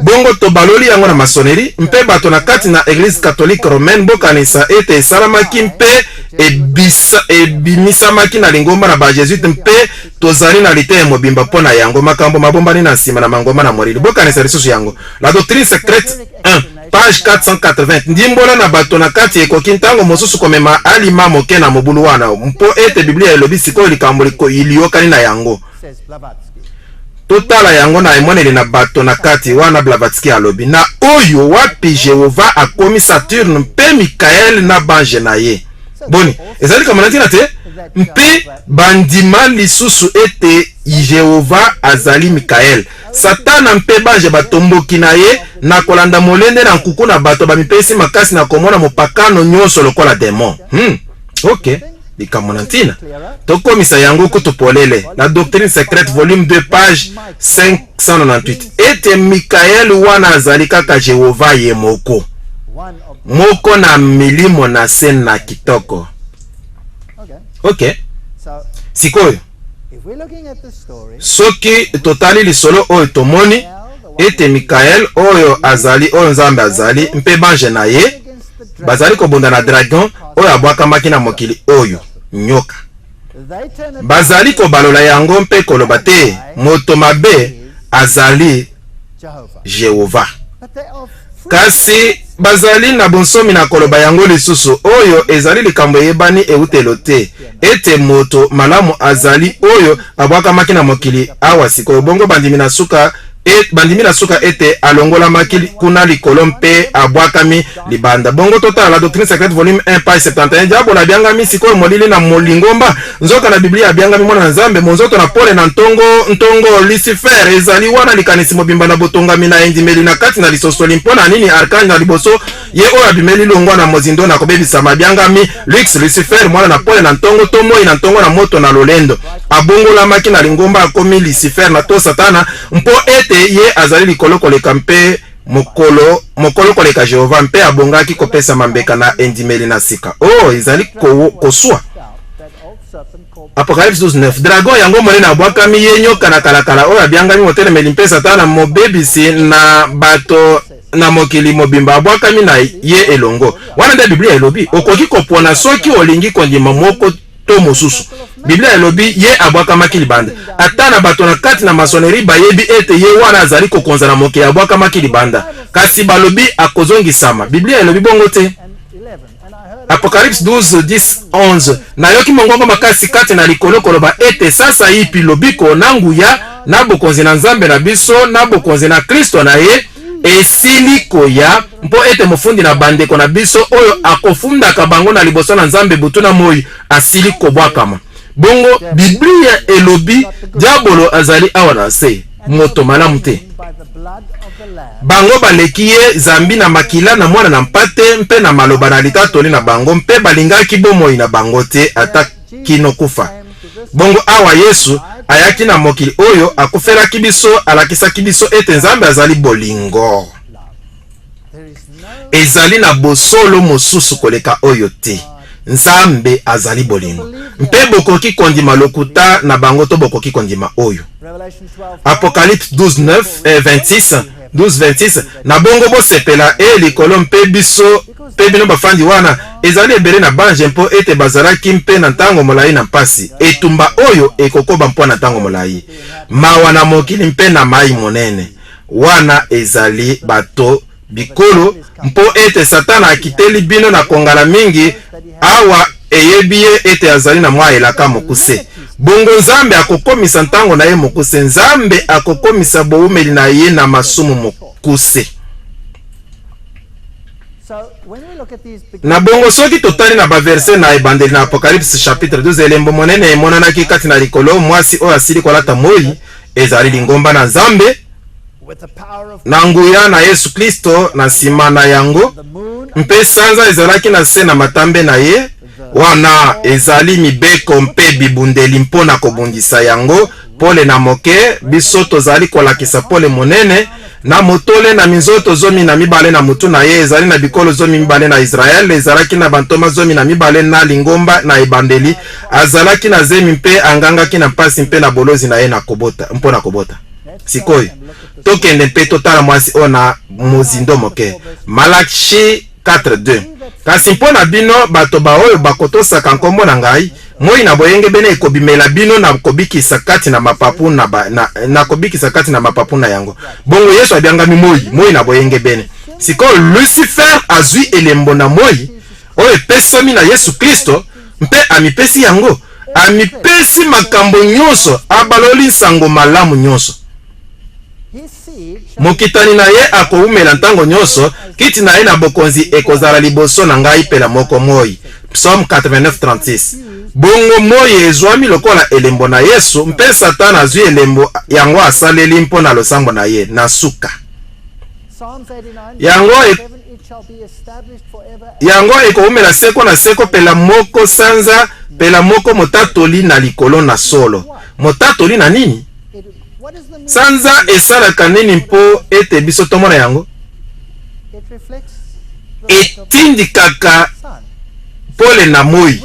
Bongo tobaloli yango na masoneri, mpe bato na kati na Eglise Catholique Romaine. Bokanisa ete esalamaki mpe ebisa, ebimisamaki na lingomba na bajesuite, mpe tozali na liteya mobimba mpo na yango, makambo mabombani na nsima na mangomba na molili. Bokanisa lisusu yango. La doctrine secrète 1, page 480. Ndimbola na bato na kati ekoki ntango mosusu komema alima moke na mobulu wana, mpo ete Biblia elobi sikoyo likambo liyokani na yango. Totala yango na emoneli na bato na kati wana. Blavatsky alobi na oyo wapi Jehova akomi Saturne mpe Mikael na banje na ye. Boni, ezali likambo na ntina te? Mpe bandima lisusu ete Jehova azali Mikael. Satana mpe banje batomboki na ye na kolanda molende na nkuku na bato bamipesi makasi na komona mopakano nyonso lokola demon. Ok. Likambo na ntina, tokomisa yango kutu polele. La Doctrine Secrète, volume 2, page 598, ete Mikael wana azali kaka Jehovah ye moko, moko na milimo na se na kitoko. Ok, sikoyo soki totali lisolo oyo, tomoni ete Mikael oyo azali oyo Nzambe azali mpe banje na ye bazali kobunda na dragon oyo abwakamaki na mokili oyo, nyoka. Bazali kobalola yango mpe koloba te moto mabe azali Jehova, kasi bazali na bonsomi na koloba yango lisusu. Oyo ezali likambo eyebani eutelo te, ete moto malamu azali oyo abwakamaki na mokili awa sikoyo. Bongo bandimi na suka ete alongolamaki kuna likolo mpe abwakami libanda. Bongo totala La Doctrine Secrète, volume 1, page 71. Diabolo abiangami sikoyo molili na molingomba, nzoka na Biblia abiangami mwana na Nzambe, monzoto na pole na ntongo ntongo. Lucifer ezali wana likanisi mobimba na botongami na endimeli na kati na lisosoli. Mpo na nini archange na liboso, ye oyo abimeli longwa na mozindo na kobebisama, abiangami Lux, Lucifer, mwana na pole na ntongo to moi na ntongo na moto na lolendo? Abongolamaki na lingomba, akomi Lucifer na to Satana, mpo ete ye azali likolo koleka mpe mokolo mokolo koleka Jehova, mpe abongaki kopesama mbeka na endimeli na sika. Oh, ezali koswa. Apocalypse 12:9. Dragon yango monene abwakami, ye nyoka na kalakala oyo abiangami motelemeli mpe Satana, mobebisi na bato na mokili mobimba, abwakami na ye elongo. Wana nde Biblia elobi. Okoki kopona soki olingi kondima moko to mosusu. Biblia elobi ye abwakamaki libanda. Ata na bato na kati na maçonnerie bayebi ete ye wana azali kokonza na mokili abwakamaki libanda, kasi balobi akozongisama. Biblia elobi bongo te. Apocalypse 12 10 11. Nayoki mongongo makasi kati na likolo koloba ete: "Sasa ipi lobiko na nguya na bokonzi na Nzambe na biso na bokonzi na Kristo na ye esili koya, mpo ete mofundi na bandeko na biso oyo akofundaka bango na liboso na Nzambe butu na moi asili kobwakama." Bongo Biblia elobi diabolo azali awa na se, moto malamu te. Bango baleki ye zambi na makila na mwana na mpate mpe na maloba na litatoli na bango, mpe balingaki bomoi na bango te ata kino kufa. Bongo awa Yesu ayaki na mokili oyo, akufelaki biso, alakisaki biso ete Nzambe azali bolingo. Ezali na bosolo mosusu koleka oyo te. Nzambe azali bolingo. Mpe bokoki kondima lokuta na bango to bokoki kondima oyo. Apocalypse 12 9, 26, 12 26. Na bongo bosepela, e likolo, mpe biso mpe bino bafandi wana. Ezali ebele na banje mpo ete bazalaki mpe na ntango molai na mpasi. Etumba oyo ekokoba mpo na ntango molai. Mawa na mokili mpe na mai monene. Wana ezali bato bikolo, mpo ete Satana akiteli bino na kongala mingi, awa eyebi ye ete azali na mwa elaka mokuse. Bongo Nzambe akokomisa ntango na ye mokuse. Nzambe akokomisa bowumeli na ye na masumu mokuse. Na bongo soki totali na baverse na ebandeli na Apocalypse chapitre 12, elembo monene emonanaki kati na likolo, mwasi oyo asili kolata moi, ezali lingomba na Nzambe na nguya na Yesu Kristo na nsima na yango, mpe sanza ezalaki na se na matambe na ye. Wana ezali mibeko mpe bibundeli mpo na kobundisa yango. Pole na moke, biso tozali kolakisa pole monene. Na motole na minzoto 12 na mutu na ye, ezali na bikolo 12 na Israele. Ezalaki na bantoma 12 na lingomba na ebandeli. Azalaki na zemi mpe angangaki na mpasi mpe na bolozi na ye na kobota, mpo na kobota. Sikoyo tokende mpe totala mwasi oyo na mozindo moke. Malaki 4:2. Kasi mpo na bino bato baoyo bakotosaka nkombo na ngai, moi na boyengebene ekobimela bino na kobikisa kati na mapapu na, ba, na, na kobikisa kati na mapapu na yango. Bongo Yesu abiangami moi, moi na boyengebene. Sikoyo Lucifer azwi elembo na moi oyo epesami na Yesu Kristo mpe amipesi yango, amipesi makambo nyonso, abaloli nsango malamu nyonso. Mokitani na ye akowumela ntango nyonso, kiti na ye na bokonzi ekozala liboso na ngai pela moko moi. Psaume 89:36. Bongo moi ezwami lokola elembo na Yesu, mpe Satana azwi elembo yango asaleli mpo na losambo na ye. Na suka yango ekowumela seko na seko pela moko sanza. Pela moko motatoli na likolo na solo. Motatoli na nini? Sanza esalaka nini mpo ete biso tomona yango? Etindikaka pole na moi.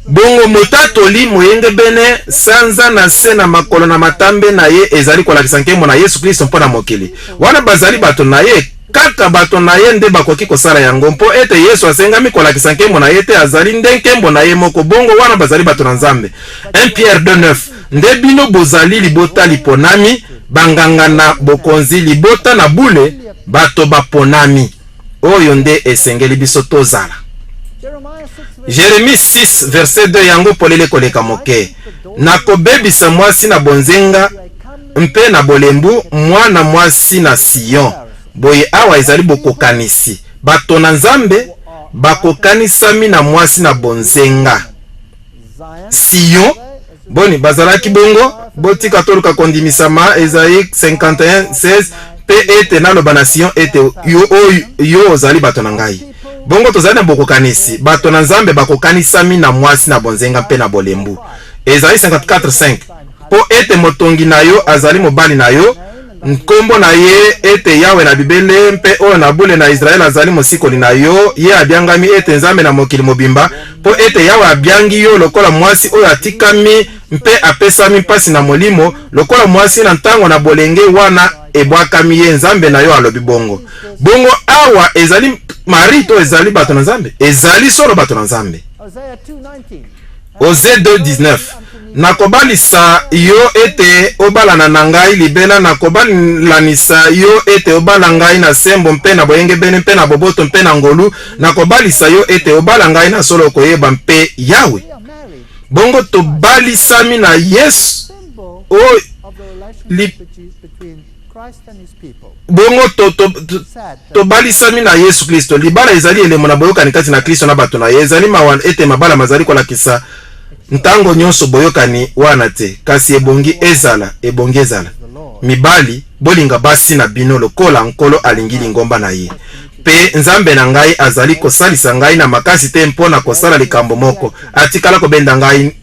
Bongo motatoli moyengebene, sanza na nse na makolo na matambe na ye ezali kolakisa nkembo na Yesu Klisto mpo na mokili. Wana bazali bato na ye, kaka bato na ye nde bakoki kosala yango, mpo ete Yesu asengami kolakisa nkembo na ye te, azali nde nkembo na ye moko. Bongo wana bazali bato na Nzambe. 1 Pierre 2,9 Nde bino bozali libota liponami, banganga na bokonzi, libota na bule, bato baponami. Oyo nde esengeli biso tozala. Jeremie 6 verset 2 yango polele koleka moke. Nakobebisa mwasi na bonzenga mpe na bolembu, mwana mwasi na Sion. Boye awa ezali bokokanisi. Bato na Nzambe bakokanisami na mwasi na bonzenga. Sion. Boni bazalaki bongo? Botika toluka kondimisama Esaïe 51 16 mpe ete naloba na Sion ete yo, oyo, yo ozali bato na ngai. Bongo tozali na bokokanisi, bato na Nzambe bakokanisami na mwasi na bonzenga mpe na bolembu. Esaïe 54 5 mpo ete motongi na yo azali mobali na yo, Nkombo na ye ete Yawe na bibele, mpe oyo na bule na Israele azali mosikoli na yo, ye abiangami ete Nzambe na mokili mobimba, mpo ete Yawe abiangi yo lokola mwasi oyo atikami mpe apesami mpasi na molimo, lokola mwasi na ntango na bolenge wana ebwakami ye, Nzambe na yo alobi bongo. Bongo awa ezali Marie to ezali bato na Nzambe? Ezali solo bato na Nzambe. Oze 2:19 Nakobalisa yo ete obalana na ngai libela, nakobalanisa yo ete obala ngai na sembo mpe na boyengebene mpe na boboto mpe na ngolu, nakobalisa yo ete obala ngai na solo, okoyeba mpe Yawe. Bongo tobalisami na Yesu oyo li, Bongo to, to, to, tobalisami na Yesu Klisto. Libala ezali elembo na boyokani kati na Klisto na bato na ye. Ezali mawa ete mabala mazali kolakisa ntango nyonso boyokani wana te, kasi ebongi ezala, ebongi ezala. Mibali, bolinga basi na bino lokola Nkolo alingi lingomba na ye. Mpe Nzambe na ngai azali kosalisa ngai na makasi te mpo na kosala likambo moko. Atikala kobenda ngai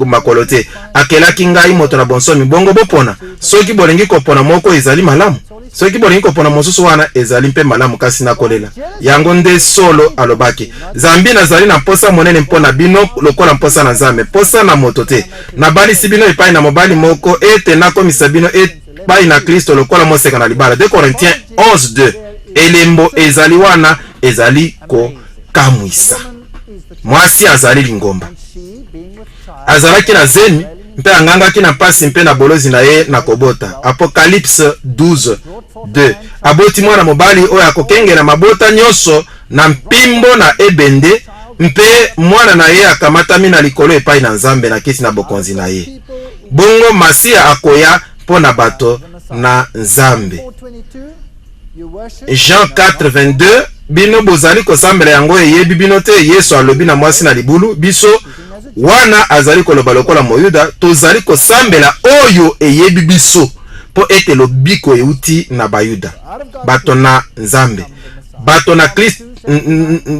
makolo te. Akelaki ngai moto na bonsomi. Bongo bopona. Soki bolingi kopona moko, ezali malamu. Soki bolingi kopona mosusu, wana ezali mpe malamu. Kasi nakolela. Yango nde solo, alobaki. Zambi nazali na mposa monene mpo na bino lokola mposa na Nzambe, mposa na moto te. Nabalisi bino epai na mobali moko ete nakomisa bino epai na Klisto lokola moseka na libala. 2 Corinthiens 11:2. Elembo ezali wana, ezali kokamwisa. Mwasi azali lingomba. Azalaki na zemi mpe angangaki na mpasi mpe na bolozi na ye na kobota. Apocalypse 12, 2. Aboti mwana mobali oyo akokengela mabota nyonso na mpimbo na ebende, mpe mwana na ye akamatami na likolo epai na Nzambe na kiti na bokonzi na ye. Bongo Masiya akoya mpo na bato na Nzambe. Jean 4, 22 Bino bozali kosambela yango eyebi bino te. Yesu alobi na mwasi na libulu, biso wana azali koloba lokola Moyuda, tozali kosambela oyo eyebi biso, mpo ete lobiko euti na Bayuda, bato na Nzambe, bato na Kristo,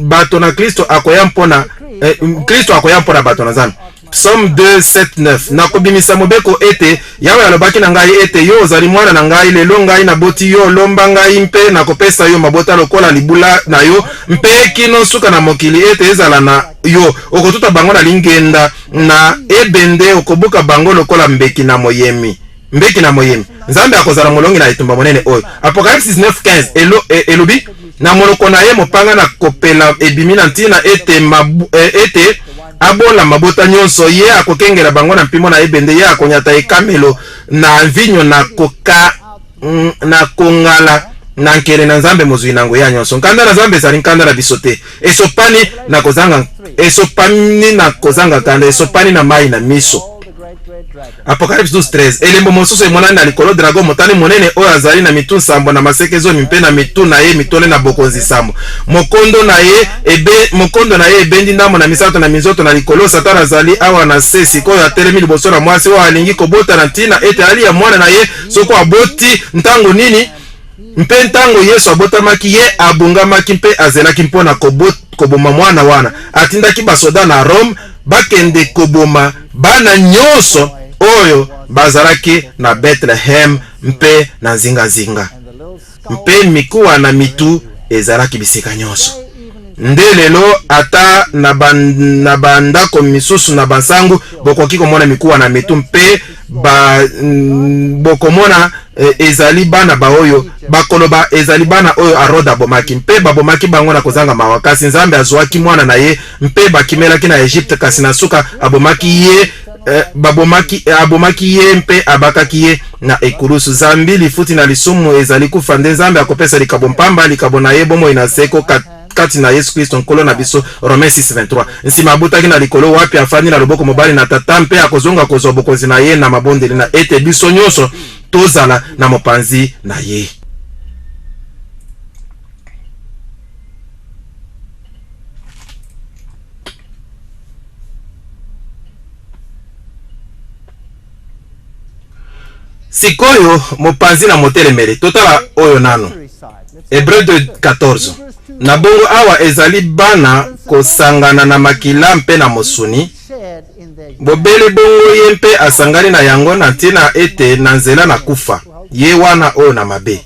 bato na Kristo akoya mpona eh, Kristo akoya mpona bato na Nzambe. Psaume 2, 7, 9 Nakobimisa mobeko ete, Yawe alobaki na ngai ete, Yo ozali mwana na ngai, lelo ngai naboti yo, lomba ngai mpe nakopesa yo mabota lokola libula na yo, mpe kino nsuka na mokili ete ezala na yo. Okotuta bango na lingenda na ebende, okobuka bango lokola mbeki na moyemi. Mbeki na moyemi. Nzambe akozala molongi na etumba monene oyo. Apocalypse 19:15 elo, e, elobi na monoko na ye mopanga na kopela ebimi na ntina ete, mabu, e, ete abola mabota nyonso, ye akokengela bango na mpimbo na ebende, ye akonyata ekamelo na vinyo na koka na kongala na nkele na Nzambe mozwi na nguya nyonso. Nkanda na Nzambe ezali nkanda na biso te, esopani na kozanga, esopani na kozanga nkanda, esopani na mai na miso. Apocalypse 12:13 Elembo mosusu emonani na likolo, dragon motane monene oyo azali na mitu nsambo na maseke zomi mpe na mitu na ye mitole na bokonzi nsambo. Mokondo na ye ebe, mokondo na ye ebendi ndambo na misato na minzoto na likolo. Satana azali awa na se sikoyo, atelemi liboso na mwasi oyo alingi kobota na ntina ete alia mwana na ye soko aboti ntango nini. Mpe ntango Yesu abotamaki, ye abungamaki mpe azelaki mpo na koboma mwana wana. Atindaki basoda na Rome. bakende koboma bana nyonso oyo bazalaki na Bethlehem mpe na nzingazinga. Mpe mikuwa na mitu ezalaki bisika nyonso. Nde lelo ata na ba, na bandako misusu na bansango bokoki komona mikuwa na mitu mpe ba, bokomona e, ezali bana baoyo bakoloba ezali bana oyo Arode abomaki mpe babomaki bango na kozanga mawa, kasi Nzambe azwaki mwana na ye mpe bakimelaki na Egypte, kasi na suka abomaki ye eh, babomaki eh, abomaki ye mpe abakaki ye na ekulusu. Zambi lifuti na lisumu ezali kufa, nde Nzambe akopesa likabo mpamba, likabo na ye bomoi na seko kati na Yesu Kristo Nkolo na biso. Romains 6:23. Nsima abutaki na likolo, wapi afandi na loboko mobali na Tata, mpe akozonga kozwa bokonzi na ye na mabondeli na ete biso nyonso tozala na mopanzi na ye. Sikoyo mopanzi na motelemeli, totala oyo nano. Hebreu 2:14. Na bongo awa ezali bana kosangana na makila mpe na mosuni, bobele bongo ye mpe asangani na yango na ntina ete na nzela na kufa, ye wana oyo na mabe.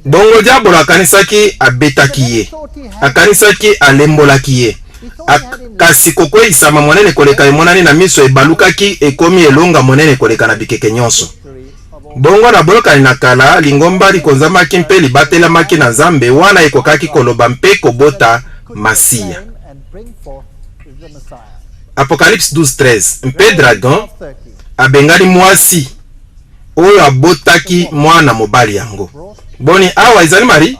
Bongo diabolo akanisaki abetaki ye, akanisaki alembolaki ye. Kasi kokweisama monene koleka emonani na miso ebalukaki ekomi elonga monene koleka na bikeke nyonso. Bongo na Boyokani na Kala, lingomba likonzamaki mpe libatelamaki na Nzambe wana ekokaki koloba mpe kobota Masiya. Apocalypse 12:13 Mpe dragon abengani mwasi oyo abotaki mwana mobali yango. Boni, awa ezali Marie?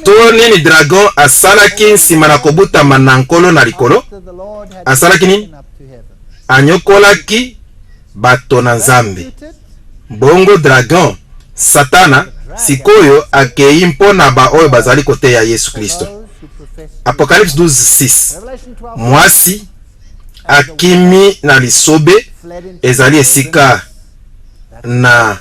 To nini dragon asalaki nsima na kobutama na Nkolo na likolo? Asalaki nini? Anyokolaki bato na Nzambe. Bongo dragon, Satana, sikoyo akei mpo na baoyo bazali koteya Yesu Klisto. Apocalypse 12:6 Mwasi akimi na lisobe, ezali esika na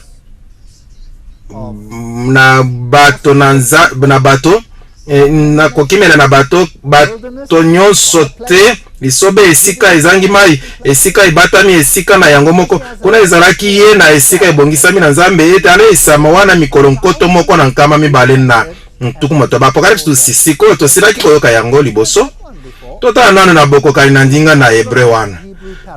na bato na, nza, na bato eh, na kokimela na bato bato nyonso te. Lisobe esika ezangi mai, esika ebatami, esika na yango moko. Kuna ezalaki ye na esika ebongisami na Nzambe ete aleisama wana mikolo 1260. Apocalypse 12. Sikoyo tosilaki koyoka yango liboso. Totala nano na bokokani na ndinga na Hebreu wana.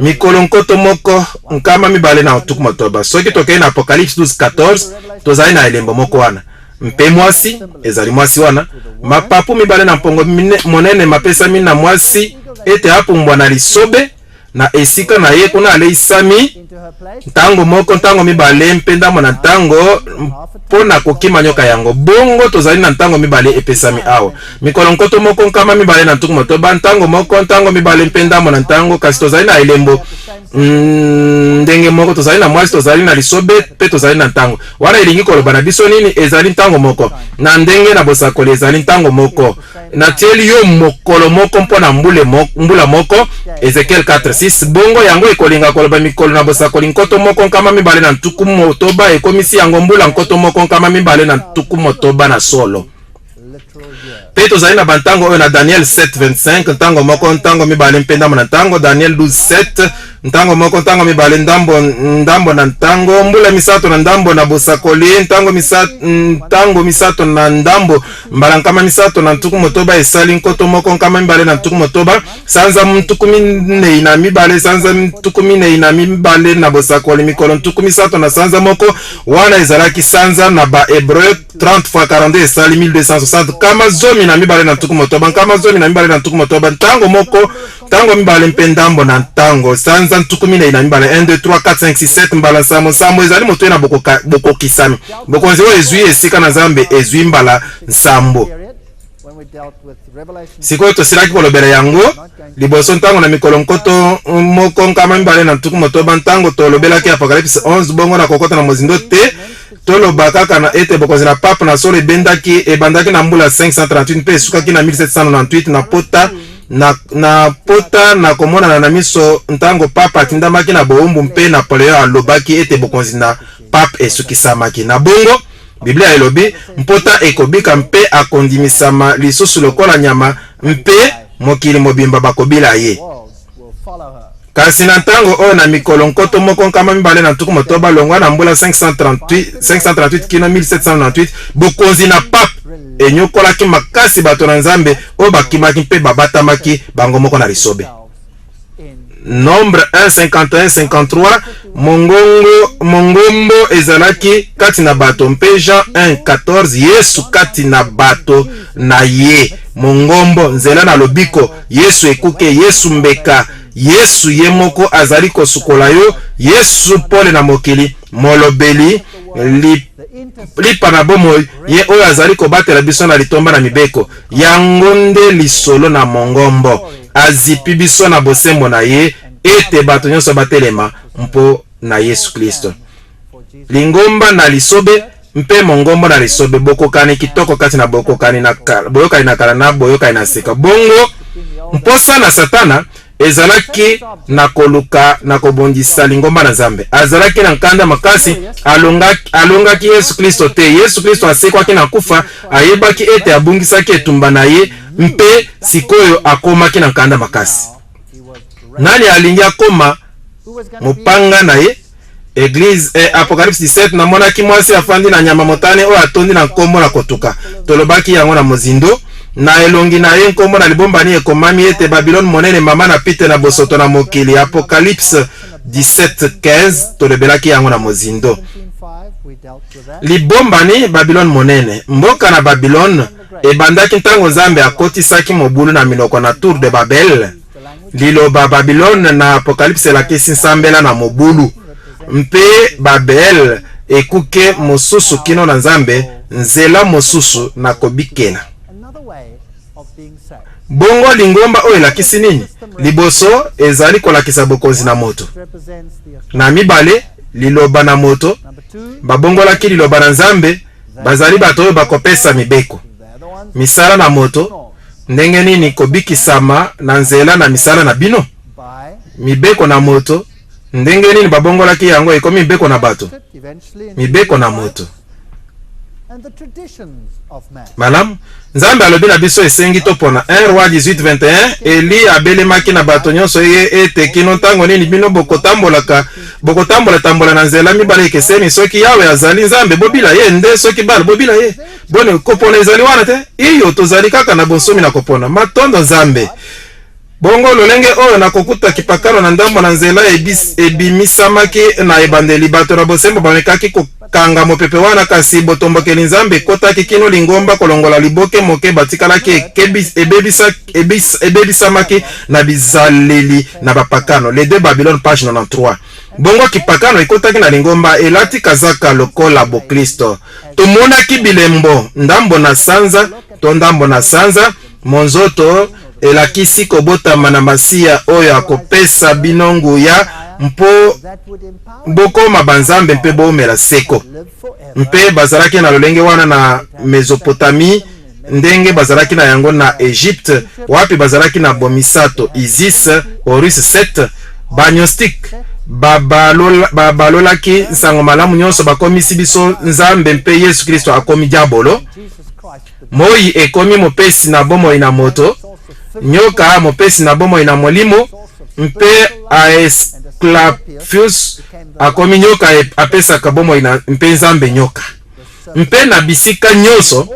Mikolo 1260. Soki tokei na Apocalypse 12:14, tozali na elembo moko wana. Mpe mwasi, ezali mwasi wana, mapapu mibale na mpongo monene mapesami na mwasi ete apumbwa na lisobe na esika na ye kuna aleisami ntango moko, ntango mibale, mpe ndambo na ntango mpo na kokima nyoka yango. Bongo tozali na ntango mibale epesami awa, mikolo 1260, ntango moko, ntango mibale, mpe ndambo na ntango. Kasi tozali na elembo ndenge moko, tozali na mwasi, tozali na lisobe, mpe tozali na ntango wana. Elingi koloba na biso nini? Ezali ntango moko na ndenge na bosakoli, ezali ntango moko. Natieli yo mokolo moko mpo na mbula moko, Ezekiel 4:6. Bongo yango ekolinga koloba mikolo na bosakoli 1260, ekomisi yango mbula 1260 na solo. Mpe tozali na bantango oyo na Daniel 7:25, ntango moko, ntango mibale, mpe ndambo na ntango. Daniel 12:7, ntango moko, ntango mibale, ndambo, ndambo na ntango, mbula misato na ndambo na bosakoli, ntango misato, ntango misato na ndambo, mbala 360 esali 1260, sanza 42, sanza 42 na bosakoli, mikolo 30 na sanza moko. Wana ezalaki sanza na ba Hebreu. 30 fois 42 esali 1260, 1260, 1260, ntango moko, ntango mibale, mpe ndambo na ntango, sanza 42, 1 2 3 4 5 6 7 mbala nsambo. Nsambo ezali motuya na bokokisami. Bokonzi oyo ezwi esika na Nzambe ezwi mbala nsambo. Sikoyo tosilaki kolobela yango liboso ntango na mikolo 1260, ntango tolobelaki Apocalypse 11. Bongo na kokota na mozindo te, toloba kaka na ete bokonzi na pape na solo ebendaki ebandaki na mbula 538 mpe esukaki na 1798 na pota na, na pota na komonana na miso ntango pape atindamaki na bowumbu mpe Napoleon alobaki ete bokonzi na pape esukisamaki. Na bongo Biblia elobi, Mpota ekobika mpe akondimisama lisusu lokola nyama, mpe mokili mobimba bakobila ye. Kasi na ntango oyo na mikolo 1260 longwa na mbula 538 kino 1798, bokonzi na pape enyokolaki makasi bato na Nzambe oyo bakimaki mpe babatamaki bango moko na lisobe. Nombre 1 51 53 mongongo mongombo ezalaki kati na bato mpe Jean 1 14 Yesu kati na bato na ye mongombo nzela na lobiko Yesu ekuke Yesu mbeka Yesu ye moko azali kosukola yo Yesu pole na mokili molobeli li, lipa na bomoi ye oyo azali kobatela biso na litomba na mibeko yango nde lisolo na mongombo azipi biso na bosembo na ye ete bato nyonso batelema mpo na Yesu Klisto. Lingomba na lisobe mpe mongombo na lisobe bokokani kitoko kati na bokokani na kala, boyokani na kala na boyokani na sika. Bongo mposa na Satana ezalaki na koluka na kobundisa lingomba na Nzambe. Azalaki na nkanda makasi, alongaki, alongaki Yesu Klisto te. Yesu Klisto asekwaki na kufa, ayebaki ete abungisaki etumba na ye mpe sikoyo akomaki na nkanda makasi. Nani alingi akoma mopanga na ye? Eglise eh, Apocalypse 17, namonaki mwasi afandi na nyama motane oyo atondi na nkombo na kotuka. Tolobaki yango na mozindo. Na elongi na ye nkombo na libombani ekomami ete Babilone monene, mama na pite na bosoto na mokili. Apocalypse 17:15, tolobelaki yango na mozindo. Libombani Babilone monene, mboka na Babilone ebandaki ntango Nzambe akotisaki mobulu na minoko na Tour de Babel. Liloba Babilone na Apocalypse elakisi nsambela na mobulu, mpe Babel ekuke mosusu kino na Nzambe, nzela mosusu na kobikela. Bongo lingomba oyo elakisi nini? Liboso, ezali kolakisa bokonzi na moto. Na mibale, liloba na moto, babongolaki liloba na Nzambe, bazali bato oyo bakopesa mibeko. Misala na moto, ndenge nini kobikisama na nzela na misala na bino? Mibeko na moto, ndenge nini babongolaki yango ekomi mibeko na bato? Mibeko na moto. Malamu, Nzambe alobi na biso esengi topona. 1 Roi 18 21 Eli abelemaki na bato nyonso ye ete kino ntango nini bino bokotambolaka bokotambola-tambola na nzela mibale ekeseni? Soki Yawe azali Nzambe, bobila ye, nde soki Baal, bobila ye. Boni, kopona ezali wana te? Iyo, tozali kaka na bonsomi na kopona. Matondo Nzambe! Bongo lolenge oyo nakokuta kipakano na ndambo na nzela ebimisamaki na ebandeli, bato na bosembo bamekaki kokanga mopepe wana, kasi botombokeli Nzambe ekotaki kino lingomba kolongola liboke moke batikalaki ebebisamaki na bizaleli na bapakano. Les deux Babylone, page 93. Bongo kipakano ekotaki na lingomba elati kazaka lokola boklisto. Tomonaki bilembo ndambo na sanza to ndambo na sanza Monzoto elakisi kobotama na Masiya oyo akopesa bino nguya mpo bokoma banzambe mpe boumela seko. Mpe bazalaki na lolenge wana na Mesopotamie, ndenge bazalaki na yango na Egypte, wapi bazalaki na bomisato, Isis, Horus, Set. Ba-Gnostique babalolaki nsango malamu nyonso, bakomisi biso Nzambe mpe Yesu Klisto akomi diabolo. Moi ekomi mopesi na bomoi na moto, nyoka mopesi na bomoi na molimo, mpe Aesclapius akomi nyoka apesaka bomoi na mpe Nzambe nyoka. Mpe na bisika nyonso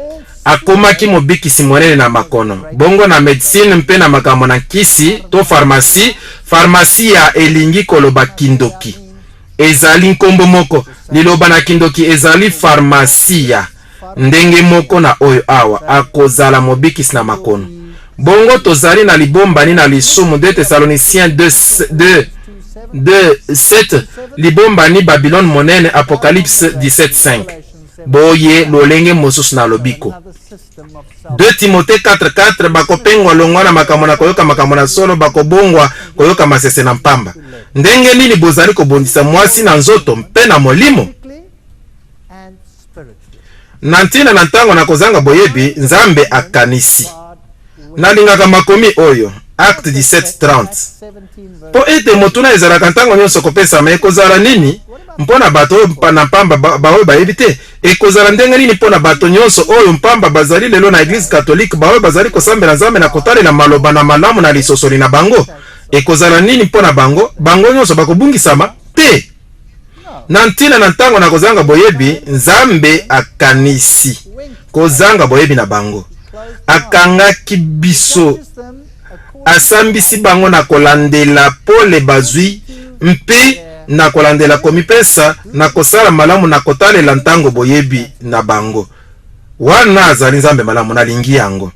akomaki mobikisi monene na makono, bongo na medecine mpe na makambo na nkisi to farmasi. Farmasia elingi koloba kindoki, ezali nkombo moko. Liloba na kindoki ezali farmasia. Ndenge moko na oyo awa, akozala mobikisi na makono. Bongo tozali na libombani na lisumu, 2 Thessaloniciens 2, 2, 2, 7, libombani Babylone monene, Apocalypse 17, 5. Boye lolenge mosusu na lobiko. 2 Timothee 4, 4, bakopengwa longwa na makambo na koyoka makambo na solo, bakobongwa koyoka masese na mpamba. Ndenge nini bozali kobondisa mwasi na nzoto mpe na molimo? Na ntina na ntango na kozanga boyebi, Nzambe akanisi. Nalingaka makomi oyo, Acte 17:30. Mpo ete motuna ezalaka ntango nyonso kopesama, ekozala nini mpo na bato oyo na mpamba baoyo bayebi te? Ekozala ndenge nini mpo na bato nyonso oyo mpamba bazali lelo na Eglise Katolike, baoyo bazali kosambela Nzambe na kotalela maloba na malamu na lisosoli na bango? Ekozala nini mpo na bango? Bango nyonso bakobungisama? Te! Na ntina na ntango na kozanga boyebi, Nzambe akanisi kozanga boyebi na bango. Akangaki biso, asambisi bango na kolandela pole bazwi mpe na kolandela komipesa na kosala malamu na kotalela ntango boyebi na bango. Wana azali Nzambe malamu, nalingi yango.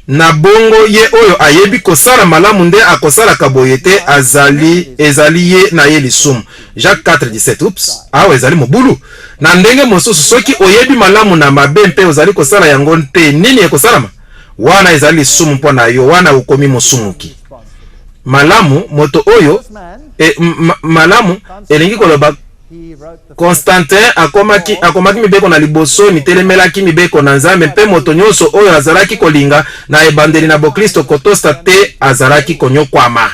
Na bongo ye oyo ayebi kosala malamu nde akosalaka boye te, azali, ezali ye na ye lisumu. Jacques 4:17. Oups, awa ezali mobulu. Na ndenge mosusu, soki oyebi malamu na mabe mpe ozali kosala yango te, nini ekosalama? Wana ezali lisumu mpo na yo, wana okomi mosumuki. Malamu, moto oyo e, malamu elingi koloba Constantin akomaki, akomaki mibeko na liboso mitelemelaki mibeko na Nzambe, mpe moto nyonso oyo azalaki kolinga na ebandeli na boklisto kotosa te azalaki konyokwama.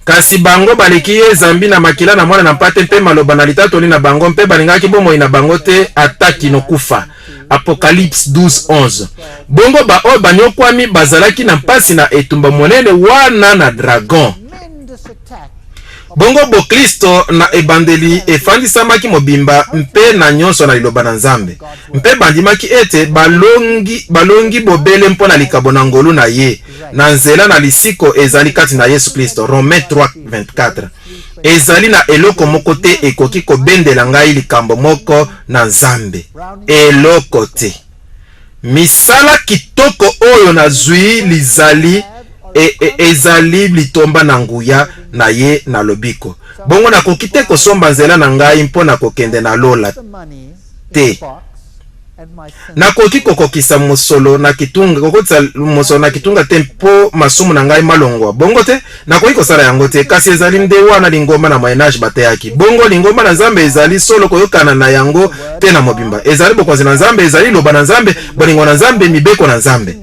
Kasi bango baleki ye zambi na makila na mwana na mpate mpe maloba na litatoli na bango, mpe balingaki bomoi na bango te ata kino kufa. Apocalypse 12:11. Bongo baoyo banyokwami bazalaki na mpasi na etumba monene wana na dragon. Bongo boklisto na ebandeli efandisamaki mobimba mpe na nyonso na Liloba na Nzambe, mpe bandimaki ete balongi, balongi bobele mpo na likabo na ngolu na Ye na nzela na lisiko ezali kati na Yesu Klisto. Romains 3:24. Ezali na eloko moko te ekoki kobendela ngai likambo moko na Nzambe. Eloko te. Misala kitoko oyo nazwi lizali e, e, ezali litomba na nguya na ye na lobiko. Bongo nakoki te kosomba nzela na ngai mpo na kokende na lola te. Nakoki kokokisa mosolo na kitunga, kokotisa mosolo na kitunga te mpo masumu na ngai malongwa. Bongo te, nakoki kosala yango te. Kasi ezali nde wana lingomba na Moyen Age bateyaki. Bongo lingomba na Nzambe ezali solo koyokana na yango te na mobimba. Ezali bokonzi na Nzambe, ezali liloba na Nzambe, bolingo na Nzambe, mibeko na Nzambe,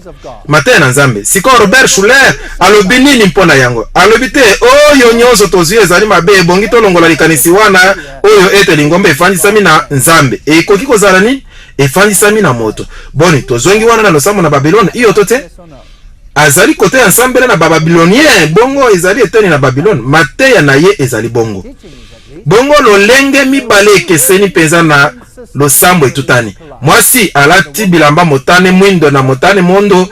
mateya na Nzambe. Sikoyo Robert Schuller alobi nini mpo na yango? Alobi te oyo nyonso tozwi ezali mabe, ebongi tolongola likanisi wana oyo ete lingomba efandisami na Nzambe. Ekoki kozala nini? Efandisami na moto. Boni, tozongi wana na losambo na Babilone, iyo to te? Azali koteya nsambela na Bababilonien, bongo ezali eteni na Babilone. Mateya na ye ezali bongo. Bongo lolenge mibale ekeseni mpenza na losambo etutani. Mwasi alati bilamba motane mwindo na motane mondo,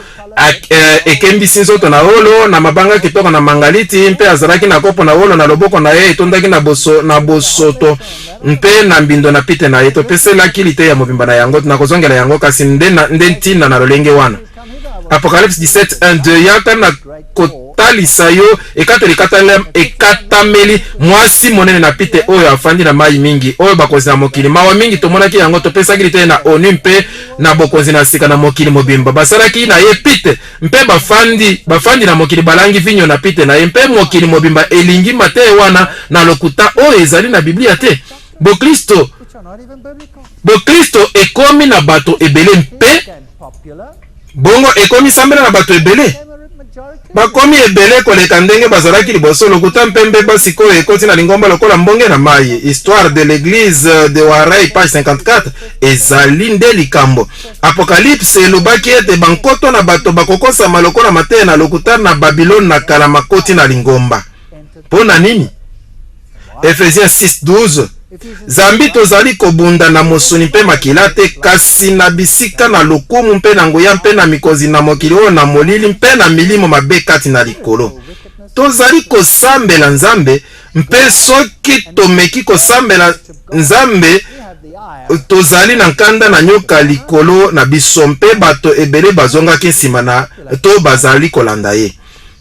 eh, ekembisi nzoto na wolo na mabanga kitoko na mangaliti, mpe azalaki na kopo na wolo na loboko na ye etondaki na, boso, na bosoto mpe na mbindo na pite na ye. Topeselaki liteya mobimba na yango, nakozongela yango, kasi nde, na, nde ntina na lolenge wana. Apocalypse 17 1 2 yaka na kotalisa yo ekateli ekatameli mwasi monene na pite oyo afandi na mai mingi, oyo bakonzi na mokili. Mawa mingi, tomonaki yango, topesaki liteya na ONU mpe na bokonzi na sika na mokili mobimba. Basalaki na ye pite mpe bafandi, bafandi na mokili balangi vinyo na pite na ye, mpe mokili mobimba elingi mateya wana na lokuta oyo ezali na Biblia te. Boklisto, Boklisto ekomi na bato ebele mpe bongo ekomi sambela na bato ebele. Bakomi ebele koleka ndenge bazalaki liboso. Lokuta mpe mbeba sikoyo ekoti na lingomba lokola mbonge na mai. Histoire de l'Eglise de Warey, page 54. Ezali nde likambo. Apocalypse elobaki ete bankoto na bato bakokosama lokola mateya na lokuta na Babilone na kala makoti na lingomba. Mpo na nini? Ephésiens 6:12 Zambi tozali kobunda na mosuni mpe makila te, kasi na bisika na lokumu mpe na nguya mpe na mikonzi na mokili oyo na molili mpe na milimo mabe kati na likolo. Tozali kosambela Nzambe, mpe soki tomeki kosambela Nzambe, tozali na nkanda na nyoka likolo na biso, mpe bato ebele bazongaki nsima na to bazali kolanda ye.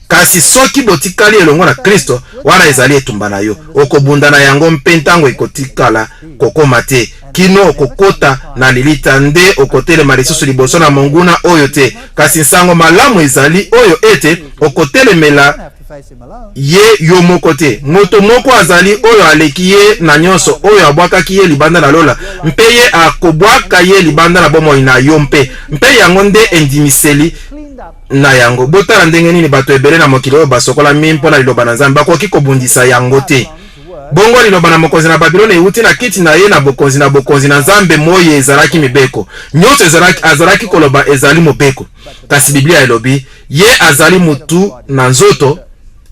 Kasi soki botikali elongo na Klisto, wana ezali etumba na yo. Okobunda na yango, mpe ntango ekotikala kokoma te kino okokota na lilita nde okotelema lisusu liboso na monguna oyo te. Kasi nsango malamu ezali oyo ete okotelemela ye yo moko te. Moto moko azali oyo aleki ye na nyonso, oyo abwakaki ye libanda na lola, mpe ye akobwaka ye libanda na bomoi na yo mpe. Mpe yango nde endimiseli na yango. Botala ndenge nini bato ebele na mokili oyo basokolami mpo na Liloba na Nzambe bakoki kobundisa yango te. Bongo liloba na mokonzi na Babilone euti na kiti na ye na bokonzi na bokonzi na Nzambe moye ezalaki mibeko. Nyonso ezalaki, azalaki koloba ezali mobeko. Kasi Biblia elobi, Ye azali mutu na nzoto,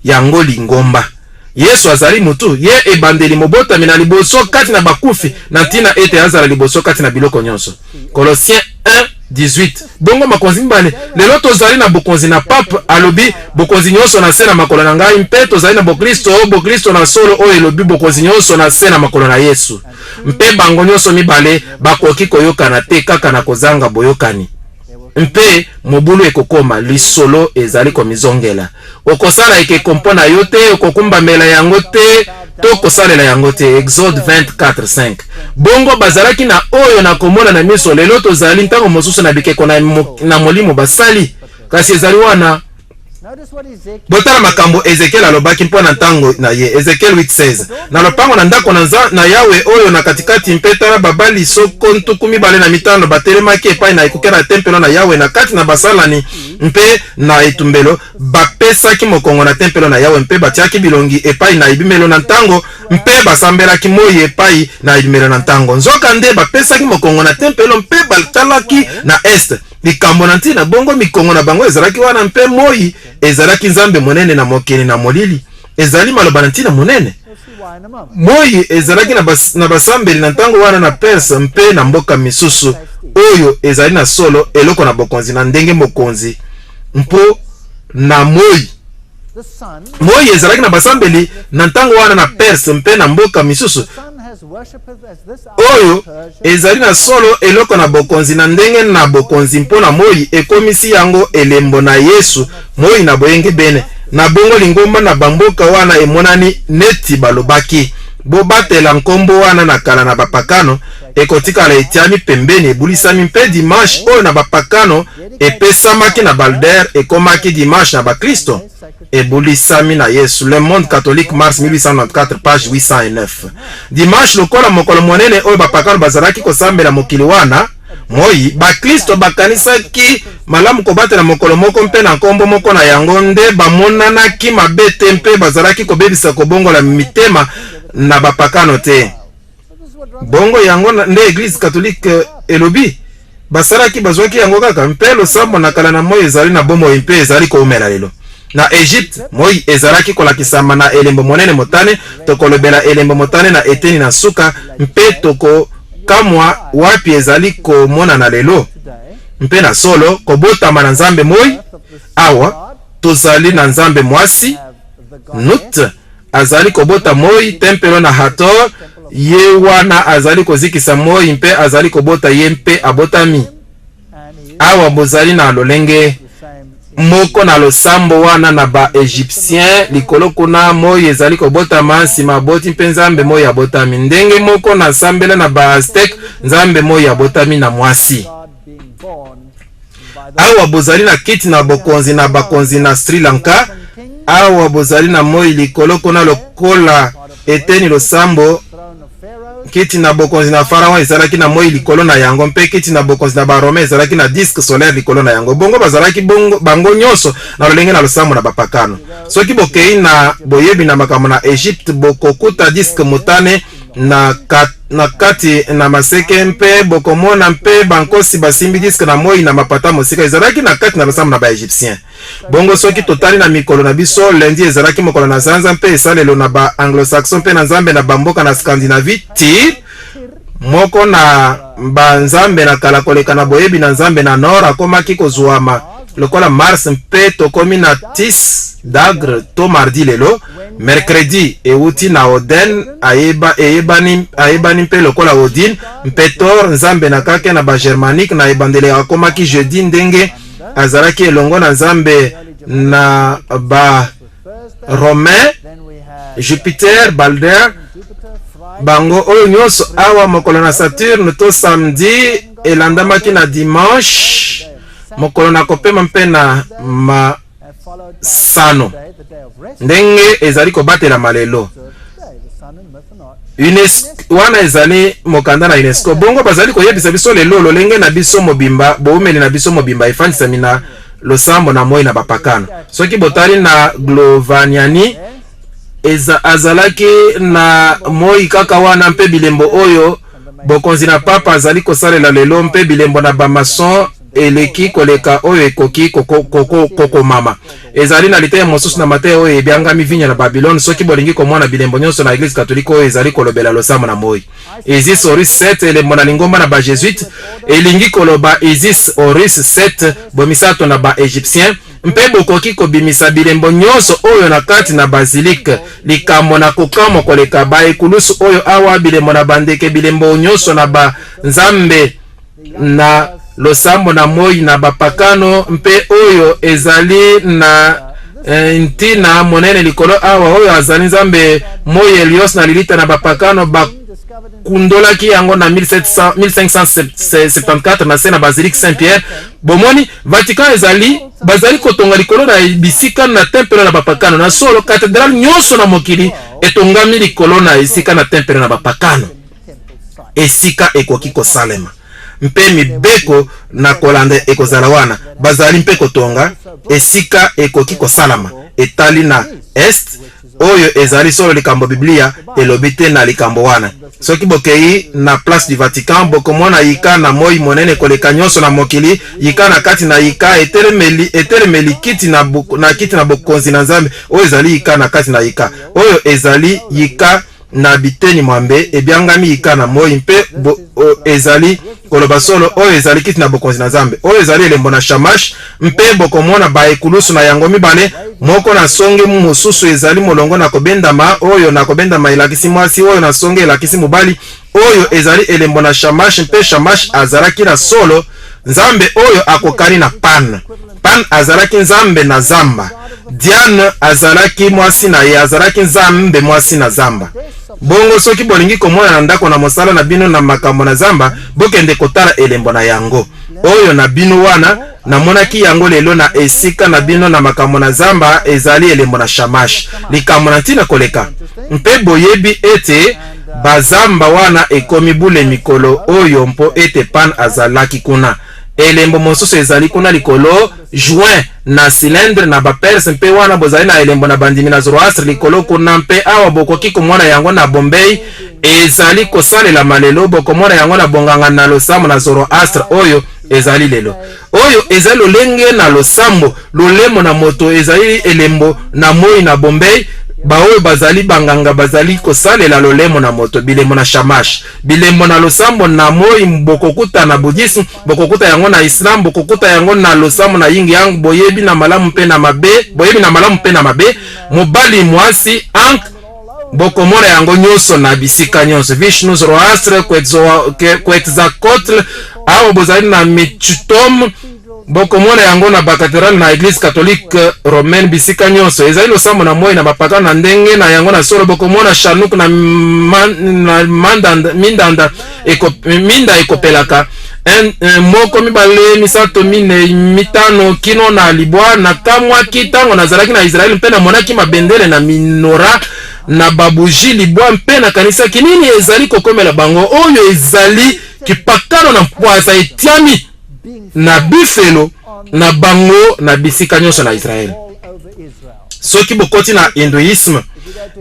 Yango lingomba. Yesu azali mutu, ye ebandeli, mobotami na liboso kati na bakufi, na ntina ete azala liboso kati na biloko nyonso. Colossiens 1, 18. Bongo makonzi mibale. Lelo tozali na bokonzi na pape, alobi bokonzi nyonso na se na makolo na ngai, mpe tozali na boklisto, boklisto na solo oyo elobi bokonzi nyonso na se na makolo na Yesu. Mpe bango nyonso mibale bakoki koyokana te kaka na kozanga boyokani. Mpe mobulu ekokoma, lisolo ezali komizongela. Okosala ekeko mpo na yo te, okokumbamela yango te to kosalela yango te. Exode 24:5. Bongo bazalaki na oyo na komona na miso. Lelo tozali ntango mosusu na bikeko na, na molimo basali, kasi ezali wana. Botala makambo Ezekiel alobaki mpo na ntango na ye. Ezekiel 8:16. Na lopango na ndako na, na Yawe oyo na katikati, mpe tala babali soko 25 batelemaki epai na ekuke na tempelo na Yawe na kati na basalani mpe na etumbelo, bapesaki mokongo na tempelo na Yawe mpe batiaki bilongi epai na ebimelo na ntango mpe basambelaki moi epai na ebimelo na ntango. Nzokande bapesaki mokongo na tempelo mpe batalaki na este. Likambo na ntina, bongo mikongo na bango ezalaki wana mpe moi ezalaki nzambe monene na mokili na molili. Ezali maloba na ntina monene. Moi ezalaki na, bas, na basambeli na ntango wana na Perse mpe na mboka misusu oyo ezali na solo eloko na bokonzi na ndenge mokonzi mpo na moi. Moi ezalaki na basambeli na ntango wana na Perse mpe na mboka misusu oyo ezali na solo eloko na bokonzi na ndenge na bokonzi mpo na moi ekomisi yango elembo na Yesu, moi na boyengebene. Na bongo lingomba na bamboka wana emonani neti balobaki, Bobatela nkombo wana na kala na bapakano, ekotikala etiami pembeni, ebulisami, mpe dimanche oyo na bapakano epesamaki na Balder ekomaki dimanche na baklisto, ebulisami na Yesu. Le Monde catholique, mars 1894, page 809. Dimanche lokola mokolo monene oyo bapakano bazalaki kosambela mokili wana moi, baklisto bakanisaki malamu kobatela mokolo moko mpe na nkombo moko na yango nde bamonanaki mabe te mpe bazalaki kobebisa kobongola mitema na bapakano te. Bongo yango nde Eglise Katolike elobi. Basalaki, bazwaki yango kaka, mpe losambo na kala na moi ezali na bomoi mpe ezali koumela lelo. Na Egypte, moi ezalaki kolakisama na elembo monene motane. Tokolobela elembo motane na eteni na nsuka, mpe tokokamwa wapi ezali komonana lelo. Mpe na solo, kobotama na nzambe moi, awa tozali na nzambe mwasi Nut, azali kobota moi, tempelo na Hathor, ye wana azali kozikisa moi mpe azali kobota ye mpe abotami. Awa bozali na lolenge moko na losambo wana na ba Egyptien likolo kuna, moi ezali kobotama, nsima aboti mpe nzambe moi abotami. Ndenge moko na sambela na ba Aztèque, nzambe moi abotami na mwasi. Awa bozali na kiti na bokonzi na bakonzi na Sri Lanka. Awa bozali na moi likolo kuna lokola eteni losambo. Kiti na bokonzi na Faraon ezalaki na moi likolo na yango, mpe kiti na bokonzi na Barome ezalaki na disque solaire likolo na yango. Bongo bazalaki bongo, bango nyonso na lolenge na losambo na bapakano. Soki bokei na boyebi na makambo na Egypte, bokokuta disque motane na, ka, na kati na maseke, mpe bokomona mpe bankosi basimbi diske na moi na mapata mosika. Ezalaki na kati na losambo na Baegyptien. Bongo soki totali na mikolo na biso, lundi ezalaki mokolo na sanza mpe esalelo na ba Anglo-Saxon mpe na nzambe na bamboka na Scandinavie, Tyr, moko na banzambe na kala koleka na boyebi na nzambe na nord, akomaki kozwama lokola Mars, mpe tokomi na tis dagre to mardi lelo. Mercredi ewuti na Oden, ayeba, eyebani, ayebani mpe lokola Odin, mpe Thor, nzambe na kake na ba-Germanique. Na ebandeli akomaki jeudi ndenge azalaki elongo na nzambe na ba Romain, Jupiter, Balder, bango oyo nyonso awa. Mokolo na Saturne to samedi elandamaki na dimanche, mokolo na kopema mpe na masano, ndenge ezali kobatelama lelo. UNESCO, wana ezali mokanda na UNESCO. Bongo bazali koyebisa biso lelo lolenge na biso mobimba, boumeli na biso mobimba efandisami na losambo na moi na bapakano. Soki botali na Glovaniani, eza, azalaki na moi kaka wana mpe bilembo oyo bokonzi na papa azali kosalela lelo mpe bilembo na bamason. eleki koleka oyo ekoki kokomama. Ezali na liteya mosusu na mateya oyo ebyangami Vinya na Babilone, soki bolingi komona bilembo nyonso na Eglise Katolike oyo ezali kolobela losambo na moi. Isis Horus 7, elembo na lingomba na ba Jesuites, elingi koloba Isis Horus 7, bomisato na ba Egyptiens, mpe bokoki kobimisa bilembo nyonso oyo na kati na basilique. Likambo na kokamwa koleka, ba ekulusu oyo awa, bilembo na bandeke, bilembo nyonso na ba nzambe na losambo na moi na bapakano, mpe oyo ezali na ntina monene likolo awa, oyo azali nzambe moi Helios na lilita na bapakano, bakundolaki yango na 1700, 1574 na se na basilique Saint-Pierre. Bomoni, Vatican ezali bazali kotonga likolo na bisika na tempelo na bapakano. Na solo, katedrale nyonso na mokili etongami likolo na esika na tempelo na bapakano, esika ekoki kosalema mpe mibeko na kolanda ekozala wana. Bazali mpe kotonga esika ekoki kosalama etali na est, oyo ezali solo likambo Biblia elobi te na likambo wana. Soki bokei na Place du Vatican, bokomona yika na moi monene koleka nyonso na mokili, yika na kati na yika etelemeli, etelemeli kiti na, na kiti na bokonzi na Nzambe. Oyo ezali yika na kati na yika, oyo ezali yika na biteni mwambe, ebyangami yika na moi, mpe bo, o, ezali koloba solo, oyo ezali kiti na bokonzi na Nzambe. Oyo ezali elembo na Shamash, mpe bokomona baekulusu na yango mibale, moko na songe, mosusu ezali molongo na kobendama. Oyo na kobendama elakisi mwasi, oyo na songe elakisi mobali. Oyo ezali elembo na Shamash, mpe Shamash azalaki na solo nzambe oyo akokani na Pan. Pan azalaki nzambe na zamba. Diane azalaki mwasi na ye, azalaki nzambe mwasi na zamba. Bongo soki bolingi komona na ndako na mosala na bino na makambo na zamba, bokende kotala elembo na yango. Oyo na bino wana, namonaki yango lelo na esika na bino na makambo na zamba, ezali elembo na Shamash. Likambo na ntina koleka. Mpe boyebi ete bazamba wana ekomi bule mikolo oyo mpo ete Pan azalaki kuna. Elembo mosusu ezali kuna likolo, juin na cylindre na Baperse, mpe wana bozali na elembo na bandimi na Zoroastre likolo kuna, mpe awa bokoki komona yango na Bombay, ezali kosalelama lelo, bokomona yango na bonganga na losambo na Zoroastre oyo ezali lelo. Oyo ezali lolenge na losambo, lolemo na moto ezali elembo na moi na Bombay, baoyo bazali banganga bazali kosalela lolemo na moto, bilembo na Shamash, bilembo na losambo na moi. Bokokuta na Buddhisme, bokokuta yango na Islam, bokokuta yango na losambo na Yin Yang, boyebi na malamu mpe na mabe, boyebi na malamu mpe na mabe, mobali mwasi, ankh, bokomona yango nyonso na bisika nyonso. Vishnu, Zoroastre, Quetzalcoatl, awa bozali na Michutom, bokomona yango na bakatedrale na Eglise Catholique Romaine, bisika nyonso ezali losambo na moi na bapakano na ndenge na yango na solo. Bokomona Chanuk na, na mandanda, mindanda eko, minda ekopelaka 1, 2, 3, 4, 5 kino na 9. Nakamwaki ntango nazalaki na Israele mpe namonaki mabendele na minora na babuji 9, mpe nakanisaki nini ezali kokomela bango. Oyo ezali kipakano na mpwasa etiami na bifelo na bango na bisika nyonso na Israele. Soki bokoti na Hinduisme,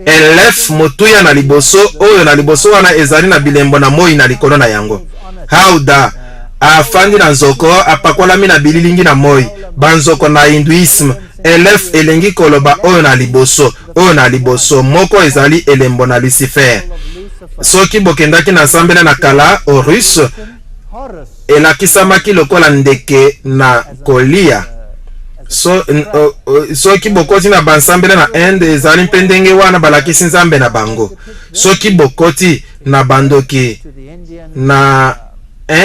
elef motuya na liboso, oyo na liboso wana ezali na bilembo na moi na likolo na yango. Hauda afandi na nzoko apakolami na bililingi na moi, banzoko na Hinduisme. Elef elingi koloba oyo na liboso, oyo na liboso moko ezali elembo na Lucifer. Soki bokendaki na sambela na kala, Horus elakisamaki lokola ndeke na kolia. Soki bokoti na bansambela na Inde, ezali mpe ndenge wana balakisi nzambe na bango. Soki bokoti na bandoki na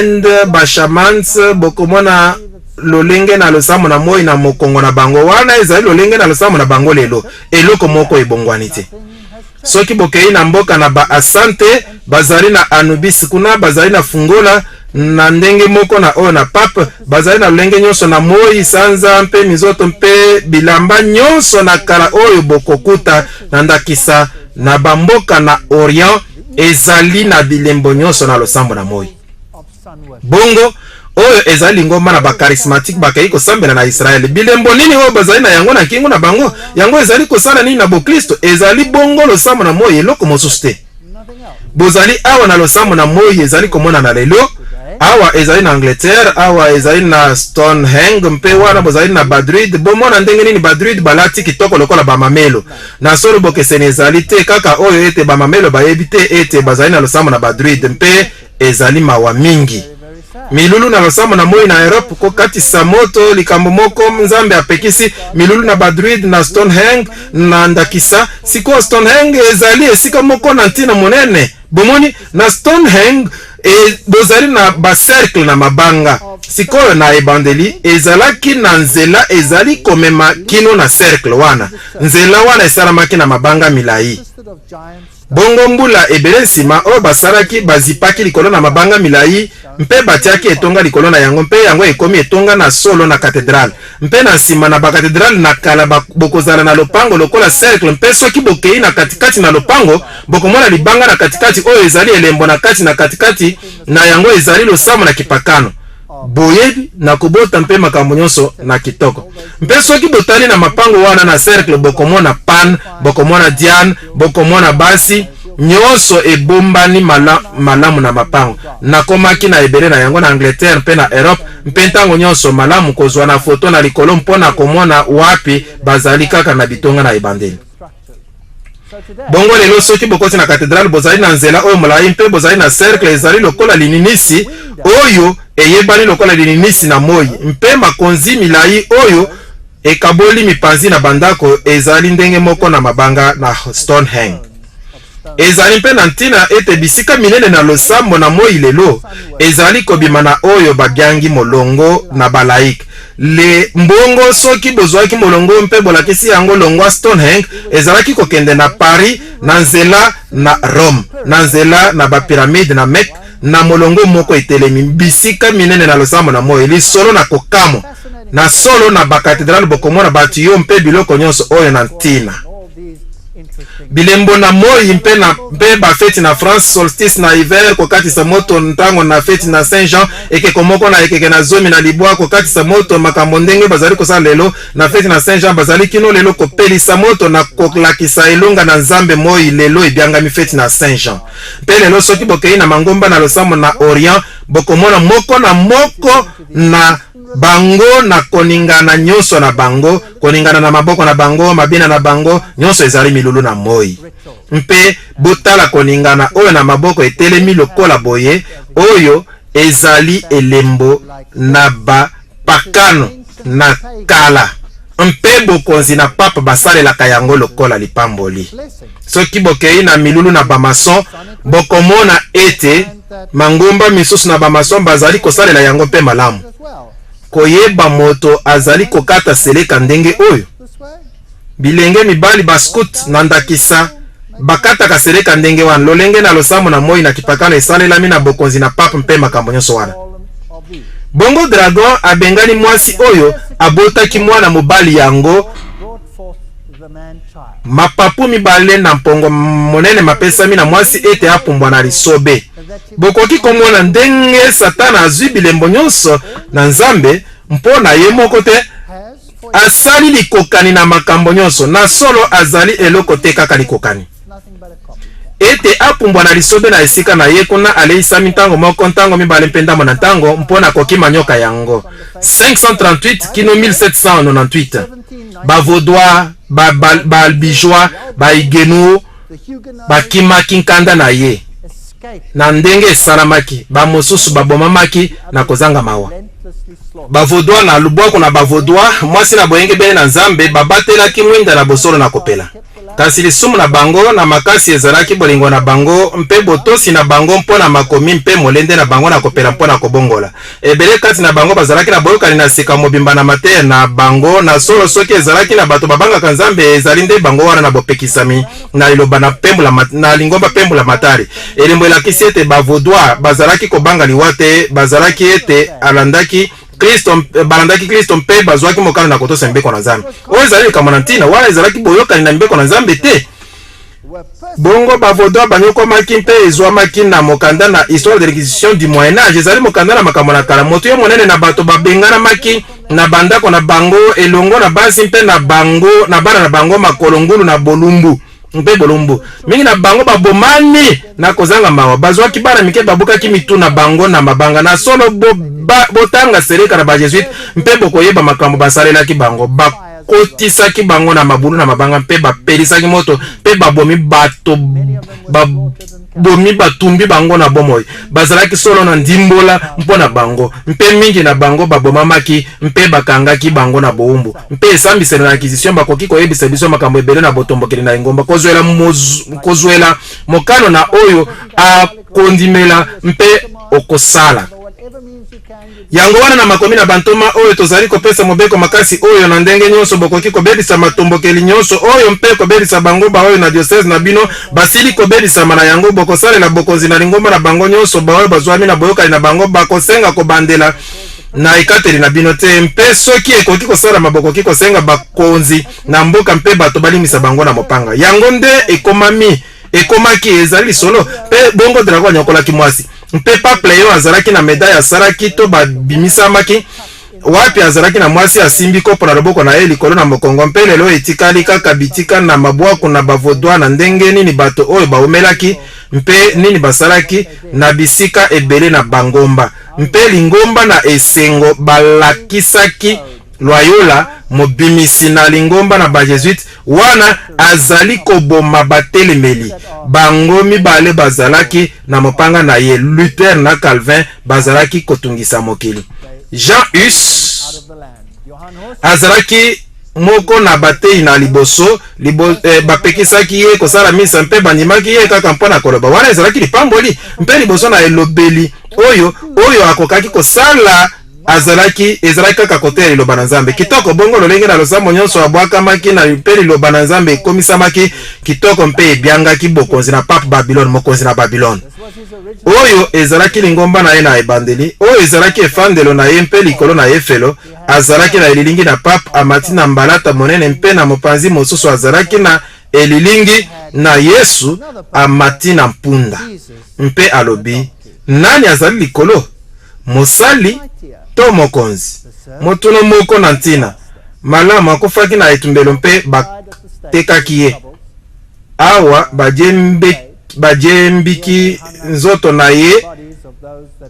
Inde, bashamans, bokomona lolenge na losambo na moi na mokongo na bango. Wana ezali lolenge na losambo na bango lelo. Eloko moko ebongwani te. Soki bokei na mboka na ba Asante, bazali na Anubis kuna, bazali na fungola na ndenge moko na oyo na pape, bazali na lolenge nyonso na moi, sanza mpe mizoto mpe bilamba nyonso na kala oyo bokokuta na ndakisa na bamboka na Orient, ezali na bilembo nyonso na losambo na moi. Bongo oyo ezali lingomba na bakarismatike bakei kosambela na Israele. Bilembo nini oyo bazali na yango na nkingo na bango? Yango ezali kosala nini na boklisto? Ezali bongo losambo na moi, eloko mosusu te. Bozali awa na losambo na moi ezali komonana lelo. Awa ezali na Angleterre, awa ezali na Stonehenge, mpe wana bozali na badruide. Bomona ndenge nini badruide balati kitoko lokola bamamelo. Na solo bokeseni ezali te, kaka oyo ete bamamelo bayebi te ete bazali na losambo na badruide, mpe ezali mawa mingi. Milulu na losambo na moi na Europe, kokatisa moto, likambo moko Nzambe apekisi, milulu na badruide na Stonehenge na ndakisa. Sikoyo Stonehenge ezali esika moko na ntina monene. Bomoni, na Stonehenge e, bozali na bacercle na mabanga. Sikoyo na ebandeli ezalaki na nzela ezali komema kino na cercle wana. Nzela wana esalamaki na mabanga milai. Bongo mbula ebele nsima, oyo basalaki, bazipaki likolo na mabanga milai mpe batiaki etonga likolo na yango, mpe yango ekomi etonga na solo na katedrale. Mpe na nsima, na bakatedrale na kala, bokozala na lopango lokola cercle, mpe soki bokei na katikati na lopango, bokomona libanga na katikati oyo ezali elembo na kati na katikati na yango ezali losambo na kipakano. Boyebi, na kobota mpe makambo nyonso na kitoko. Mpe soki botali na mapango wana na cercle, bokomona Pan, bokomona Diane, bokomona basi nyonso ebombani mala, malamu na mapango. Nakomaki na ebele na yango na Angleterre mpe na Europe, mpe ntango nyonso malamu kozwa na foto na likolo mpo na komona wapi bazali kaka na bitonga na ebandeli. Bongo lelo, soki bokoti na katedrale, bozali na nzela oyo molai mpe bozali na cercle, ezali lokola lininisi oyo eyebani lokola lininisi na moi, mpe makonzi milai oyo ekaboli mipanzi na bandako ezali ndenge moko na mabanga na Stonehenge. Ezali mpe na ntina ete bisika minene na losambo na moi lelo ezali kobima na oyo babiangi molongo na balaike. Le mbongo, soki bozwaki molongo mpe bolakisi yango longwa Stonehenge, ezalaki kokende na Paris na nzela na Rome, na nzela na bapiramide na Mecque, na molongo moko etelemi. Bisika minene na losambo na moi, lisolo na kokamwa. Na solo, na bakatedrale bokomona batiyo mpe biloko nyonso oyo na ntina. Bilembo na moi mpe na mpe bafeti na France, solstice na hiver, kokatisa moto ntango na feti na Saint Jean, ekeko moko na ekeke na 19, kokatisa moto, makambo ndenge bazali kosala lelo na feti na Saint Jean, bazali kino lelo kopelisa moto na kolakisa elonga na Nzambe moi, lelo ebiangami feti na Saint Jean. Mpe lelo soki bokei na mangomba na losambo na Orient, bokomona moko na moko na bango na koningana nyonso na bango, koningana na maboko na bango, mabina na bango, nyonso ezali milulu na moi. Mpe botala koningana oyo na maboko etelemi lokola boye, oyo ezali elembo na bapakano na kala, mpe bokonzi na pape basalelaka yango lokola lipamboli. Soki bokei na milulu na bamason, bokomona ete mangomba misusu na bamason bazali kosalela yango mpe malamu. Koyeba moto azali kokata seleka ndenge oyo. Bilenge mibali ba scout, na ndakisa, bakataka seleka ndenge wana, lolenge na losambo na moi na kipakano esalelami na bokonzi na pape mpe makambo nyonso wana. Bongo dragon abengani mwasi oyo abotaki mwana mobali yango. Mapapu mibale na mpongo monene mapesami na mwasi ete apumbwa na lisobe. Bokoki komona ndenge Satana azwi bilembo nyonso na Nzambe mpo na ye moko te. Asali likokani na makambo nyonso. Na solo, azali eloko te kaka likokani. Ete apumbwa na lisobe na esika na ye, kuna aleisami ntango moko, ntango mibale mpe ndambo na ntango mpo na kokima nyoka yango. 538 kino 1798, Ba-Vaudois, ba-Albigeois, ba-Huguenots bakimaki nkanda na ye. Na ndenge esalamaki, bamosusu babomamaki na kozanga mawa. Ba-Vaudois na lubwaku na Ba-Vaudois, mwasi na boyengebene na Nzambe, babatelaki mwinda na bosolo na kopela. Kasi lisumu na bango na makasi ezalaki bolingo na bango mpe botosi na bango mpo na makomi mpe molende na bango na kopela mpo na kobongola. Ebele kati na bango bazalaki na boyokani na sika mobimba na mateya na bango. Na solo, soki ezalaki na bato babangaka Nzambe, ezali nde bango wana na bopekisami na liloba na pembula na lingomba pembula matari. Elembo elakisi ete ba Vaudois bazalaki kobanga liwa te, bazalaki ete alandaki Klisto, balandaki Klisto mpe bazwaki mokano na kotosa mibeko na Nzambe. Oyo ezali likambo na ntina, wana ezalaki boyokani na mibeko na Nzambe te. Bongo Bavaudois banyokwamaki mpe ezwamaki na mokanda na Histoire de l'Inquisition du Moyen Age, ezali mokanda na makambo na kala. Motuya monene na bato babenganamaki na bandako na bango elongo na basi mpe na bango na bana na bango makolo ngulu na bolumbu. mpe bolumbu. Mingi na bango babomami na kozanga mawa, bazwaki bana mike, babukaki mitu na bango na mabanga. Na solo, bo, ba, botanga seleka na bajesuite mpe bokoyeba makambo basalelaki bango. Bakotisaki bango na mabulu na mabanga mpe bapelisaki moto mpe babomi bato ba, bomi batumbi bango na bomoi. Bazalaki solo na ndimbola mpo na bango, mpe mingi na bango babomamaki mpe bakangaki bango na bowumbu. Mpe esambiselo na Inquisition bakoki koyebisa biso makambo ebele na botombokeli na engomba, kozwela, moz, kozwela mokano na oyo akondimela mpe okosala. Yango wana na makomi na bantoma oyo tozali kopesa mobeko makasi oyo na ndenge nyonso bokoki kobebisa matombokeli nyonso oyo mpe kobebisa bango baoyo na diocèse na bino basili kobebisama na yango. Bokosalela bokonzi na lingomba na bango nyonso baoyo bazwami na boyokani na bango bakosenga kobandela na ekateli na bino te, mpe soki ekoki kosalama bokoki kosenga bakonzi na mboka mpe bato balimbisa bango na mopanga. Yango nde ekomami ekomaki ezali lisolo. Mpe bongo dragon anyokolaki mwasi, mpe Pape Leon azalaki na medaille asalaki to babimisamaki wapi azalaki na mwasi asimbi kopo na loboko na ye likolo na mokongo. Mpe lelo etikali kaka bitika na mabwaku na bavaudois na ndenge nini bato oyo baumelaki mpe nini basalaki na bisika ebele na bangomba mpe lingomba na esengo balakisaki Loyola, mobimisi na lingomba na ba-Jesuite, wana azali koboma batelemeli. Bango mibale bazalaki na mopanga na ye. Luther na Calvin bazalaki kotungisa mokili. Jean Hus azalaki moko na bateyi na liboso libo, eh, bapekisaki ye kosala misa mpe bandimaki ye kaka mpo na koloba. Wana ezalaki lipamboli mpe liboso na elobeli oyo oyo akokaki kosala azalaki ezalaki kaka koteya liloba na Nzambe kitoko. Bongo lolenge na losambo nyonso abwakamaki na mpe liloba na Nzambe ekomisamaki kitoko mpe ebiangaki bokonzi na Pape Babylone, mokonzi na Babylone. Oyo ezalaki lingomba na ye na ebandeli, oyo ezalaki efandelo na ye mpe likolo na efelo azalaki na elilingi na Pape amati na mbalata monene, mpe na mopanzi mosusu azalaki na elilingi na Yesu amati na mpunda. Mpe alobi, Nani azali likolo? Mosali to mokonzi? Motuno moko na ntina. Malamu, akufaki na etumbelo mpe batekaki ye. Awa bajembiki nzoto na ye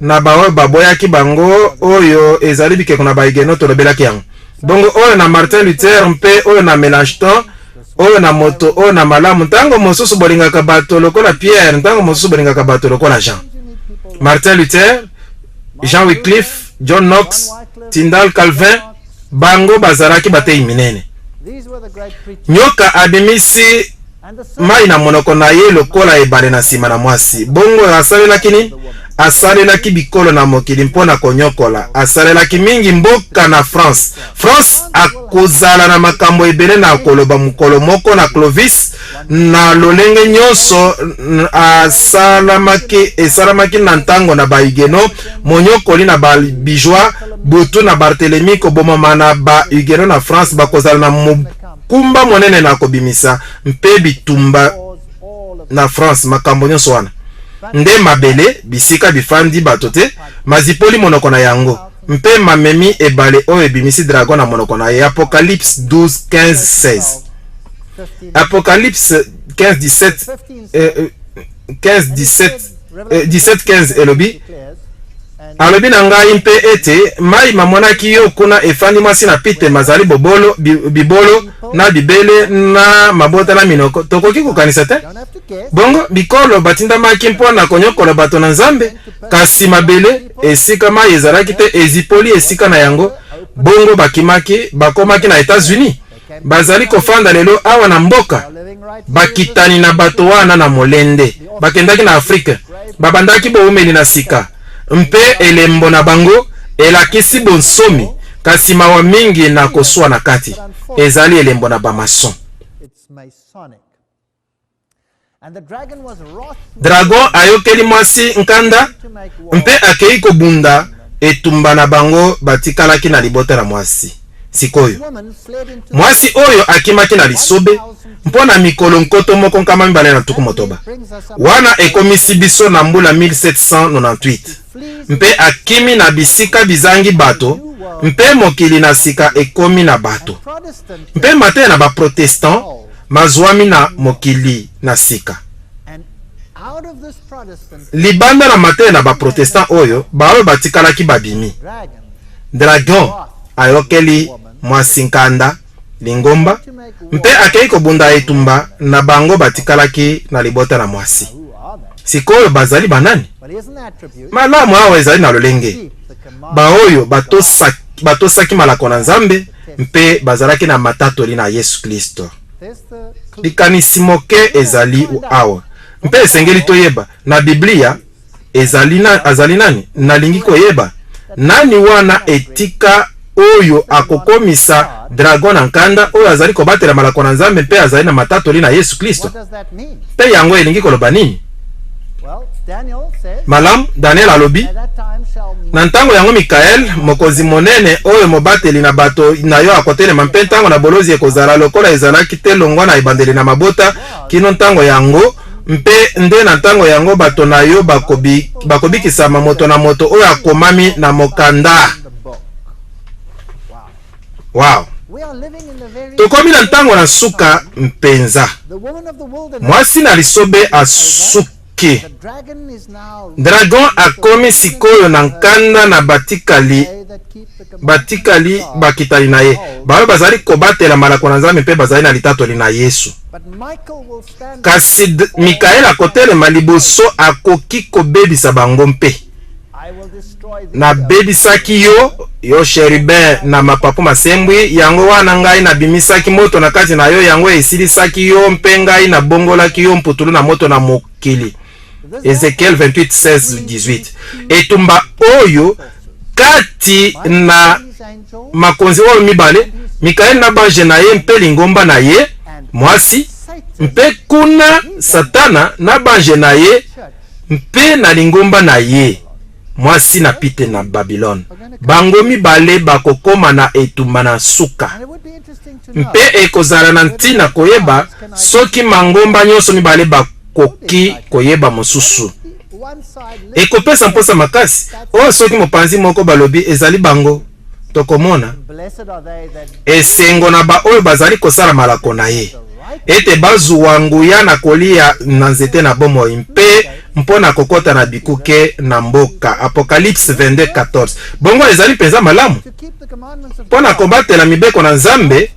na baoyo baboyaki bango, oyo ezali bikeko na baigeno, tolobelaki yango. Bongo oyo na Martin Luther mpe oyo na Melanchthon, oyo na moto oyo na malamu. Ntango mosusu bolingaka bato lokola Pierre, ntango mosusu bolingaka bato lokola Jean. Martin Luther, Jean Wycliffe, John Knox, Tyndale, Calvin, bango bazalaki bateyi minene. Nyoka abimisi mai na monoko na ye lokola ebale na nsima na mwasi. Bongo asalelaki nini? Asalelaki bikolo na mokili mpo na konyokola. Asalelaki mingi mboka na France. France akozala na makambo ebele na koloba mokolo moko na Clovis na lolenge nyonso asalamaki esalamaki na ntango na ba-Huguenot, monyokoli na ba-Albigeois, butu na Barthélemy, kobomama na ba-Huguenot na France bakozala na mokumba monene na kobimisa mpe bitumba na France. Makambo nyonso wana nde mabele bisika bifandi bato te mazipoli monoko na yango mpe mamemi ebale oyo ebimisi dragon na monoko na ye. Apocalypse 12 15 16, Apocalypse 15 17, 15 17, 17 15 elobi: Alobi na ngai mpe ete mai mamonaki yo kuna efandi mwasi na pite mazali bobolo, bibolo na bibele na mabota na minoko. Tokoki kokanisa te. Bongo bikolo batindamaki mpo na konyokola bato na Nzambe, kasi mabele esika mai ezalaki te ezipoli esika na yango. Bongo bakimaki, bakomaki na Etats-Unis. Bazali kofanda lelo awa na mboka, bakitani na bato wana na molende. Bakendaki na Afrike, babandaki boumeli na sika, mpe elembo na bango elakisi bonsomi, kasi mawa mingi na koswa na kati. Ezali elembo na bamason. Dragon ayokeli mwasi nkanda mpe akei kobunda etumba na bango batikalaki na libota na mwasi. Sikoyo, mwasi oyo akimaki na lisobe mpo na mikolo 1260. Wana ekomisi biso na mbula 1798. Mpe akimi na bisika bizangi bato, mpe mokili na sika ekomi na bato. Mpe mateya na baprotestant. mazwami na mokili na sika. Libanda na mateya na baprotestant oyo, baoyo batikalaki babimi. Dragon ayokeli mwasi nkanda, lingomba, mpe akei kobunda etumba na bango batikalaki na libota na mwasi. Sikoyo bazali banani? Malamu, awa ezali na lolenge baoyo batosaki, batosaki malako na Nzambe mpe bazalaki na matatoli na Yesu Klisto. Likanisi moke ezali awa, mpe esengeli toyeba na Biblia ezali na, azali nani. Nalingi koyeba nani wana etika oyo akokomisa dragon na nkanda, oyo azali kobatela malako na Nzambe mpe azali na matatoli na Yesu Klisto. Mpe yango elingi koloba nini? Malamu, Daniel alobi, na ntango yango Mikael, mokonzi monene oyo mobateli na bato na yo akotelema, mpe ntango na bolozi ekozala lokola ezalaki te longwa na ebandeli na mabota kino ntango yango, mpe nde na ntango yango bato na yo bakobi, bakobikisama, moto na moto oyo akomami na mokanda. Wow! Tokomi na ntango na nsuka mpenza. Mwasi na lisobe asuki. Dragon akomi sikoyo na nkanda na batikali batikali bakitani na ye, baoyo bazali kobatela malako na Nzambe mpe bazali na litatoli na Yesu. Kasi Mikaele akotelema liboso, akoki kobebisa bango mpe Nabebisaki yo, yo sherubin na mapapu masembwi, yango wana ngai nabimisaki moto na kati na yo, yango esilisaki yo, mpe ngai nabongolaki yo mputulu na moto na mokili. Ezekiel 28, 16, 18. Etumba oyo kati na makonzi oyo mibale, Mikaele na banje na ye mpe lingomba na ye mwasi, mpe kuna Satana na banje na ye mpe na lingomba na ye, mwasi na pite na Babilone. Bango mibale bakokoma na etumba na nsuka. Mpe ekozala na ntina koyeba soki mangomba nyonso mibale bakoki koyeba mosusu. Ekopesa mposa makasi oyo soki mopanzi moko balobi ezali bango, tokomona esengo na baoyo bazali kosala malako na ye, ete bazwa nguya na kolia na nzete na bomoi mpe mpo na kokota na bikuke na mboka. Apocalypse 22:14. Bongo ezali mpenza malamu mpo na kobatela mibeko na Nzambe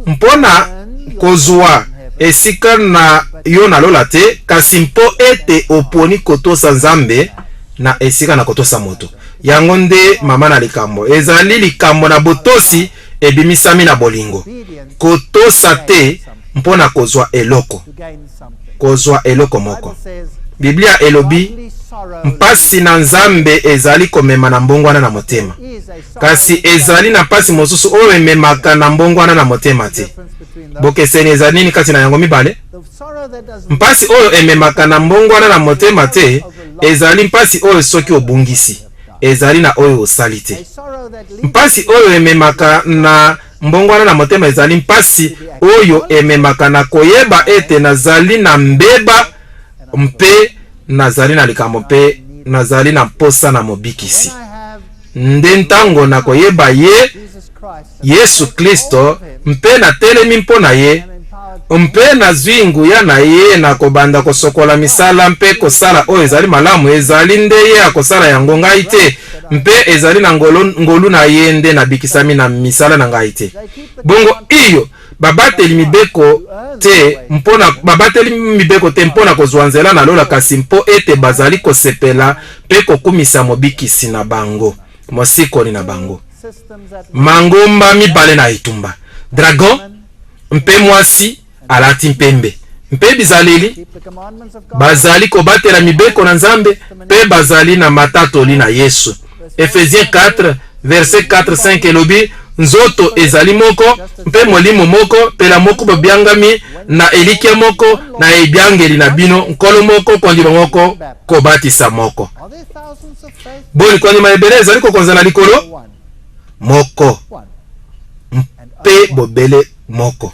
mpo na kozwa esika na yo na lola te, kasi mpo ete oponi kotosa Nzambe na esika na kotosa moto. Yango nde mama na likambo. Ezali likambo na botosi ebimisami na bolingo. Kotosa te mpo na kozwa eloko, kozwa eloko moko. Biblia elobi, Mpasi na Nzambe ezali komema na mbongwana na motema. Kasi ezali na mpasi mosusu oyo ememaka na mbongwana na motema te. Bokeseni ezali nini kati na yango mibale? Mpasi oyo ememaka na mbongwana na motema te ezali mpasi oyo soki obungisi, ezali na oyo osali te. Mpasi oyo ememaka na mbongwana na motema ezali mpasi oyo ememaka na koyeba ete nazali na mbeba mpe nazali na likambo mpe nazali na mposa na Mobikisi. Nde ntango nakoyeba ye, Yesu Klisto, mpe natelemi mpo na ye, mpe nazwi nguya na ye na kobanda kosokola misala mpe kosala oyo ezali malamu, ezali nde ye akosala yango, ngai te, mpe ezali na ngolu, ngolu na ye nde nabikisami na misala na ngai te. Bongo, iyo, babateli mibeko te mpo na babateli mibeko te mpo na kozwa nzela na lola, kasi mpo ete bazali kosepela mpe kokumisa Mobikisi na bango, Mosikoli na bango. Mangomba mibale na etumba, dragon mpe mwasi alati mpembe, mpe bizaleli bazali kobatela mibeko na Nzambe mpe bazali na matatoli na Yesu. Ephésiens 4 verset 4 5 elobi, nzoto ezali moko mpe molimo moko, mpela moko bobyangami na elikya moko na ebyangeli na bino, Nkolo moko, kondima moko, kobatisa moko. Boni kondima ebele ezali kokonza na likolo? Moko mpe bobele moko.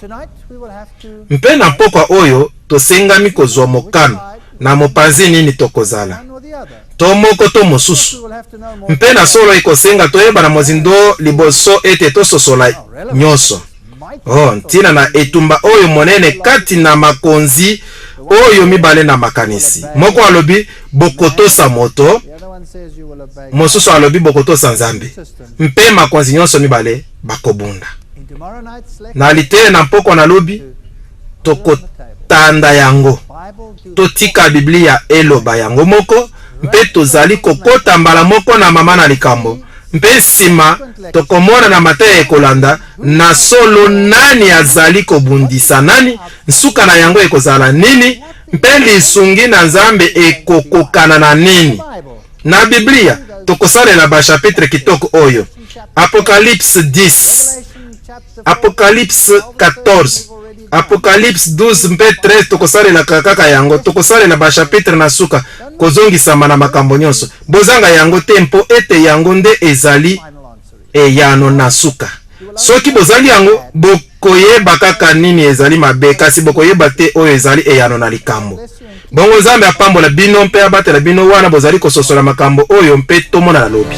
Mpe na mpokwa oyo tosengami kozwa mokano na mopanzi nini tokozala, to moko to mosusu. Mpe na solo ekosenga toyeba na mozindo liboso ete tososola nyonso. Oh, ntina na etumba oyo monene kati na makonzi oyo mibale na makanisi. Moko alobi bokotosa moto, mosusu alobi bokotosa Nzambe, mpe makonzi nyonso mibale bakobunda. Na liteya na mpokwa na lobi tokotanda yango. Totika Biblia eloba yango moko, mpe tozali kokota mbala moko na mama na likambo, mpe nsima tokomona na mateya ekolanda na solo nani azali kobundisa nani, nsuka na yango ekozala nini, mpe lisungi na Nzambe ekokokana na nini. Na Biblia, tokosalela bashapitre kitoko oyo: Apocalypse 10, Apocalypse 14, Apocalypse 12 mpe 13. Tokosalelaka kaka yango, tokosalela bashapitre na suka kozongisama na makambo nyonso. Bozanga yango te, mpo ete yango nde ezali eyano na suka. Soki bozangi yango, bokoyeba kaka nini ezali mabe, kasi bokoyeba te oyo ezali eyano na likambo. Bongo Nzambe apambola bino mpe abatela bino wana bozali kososola makambo oyo, mpe tomonana lobi.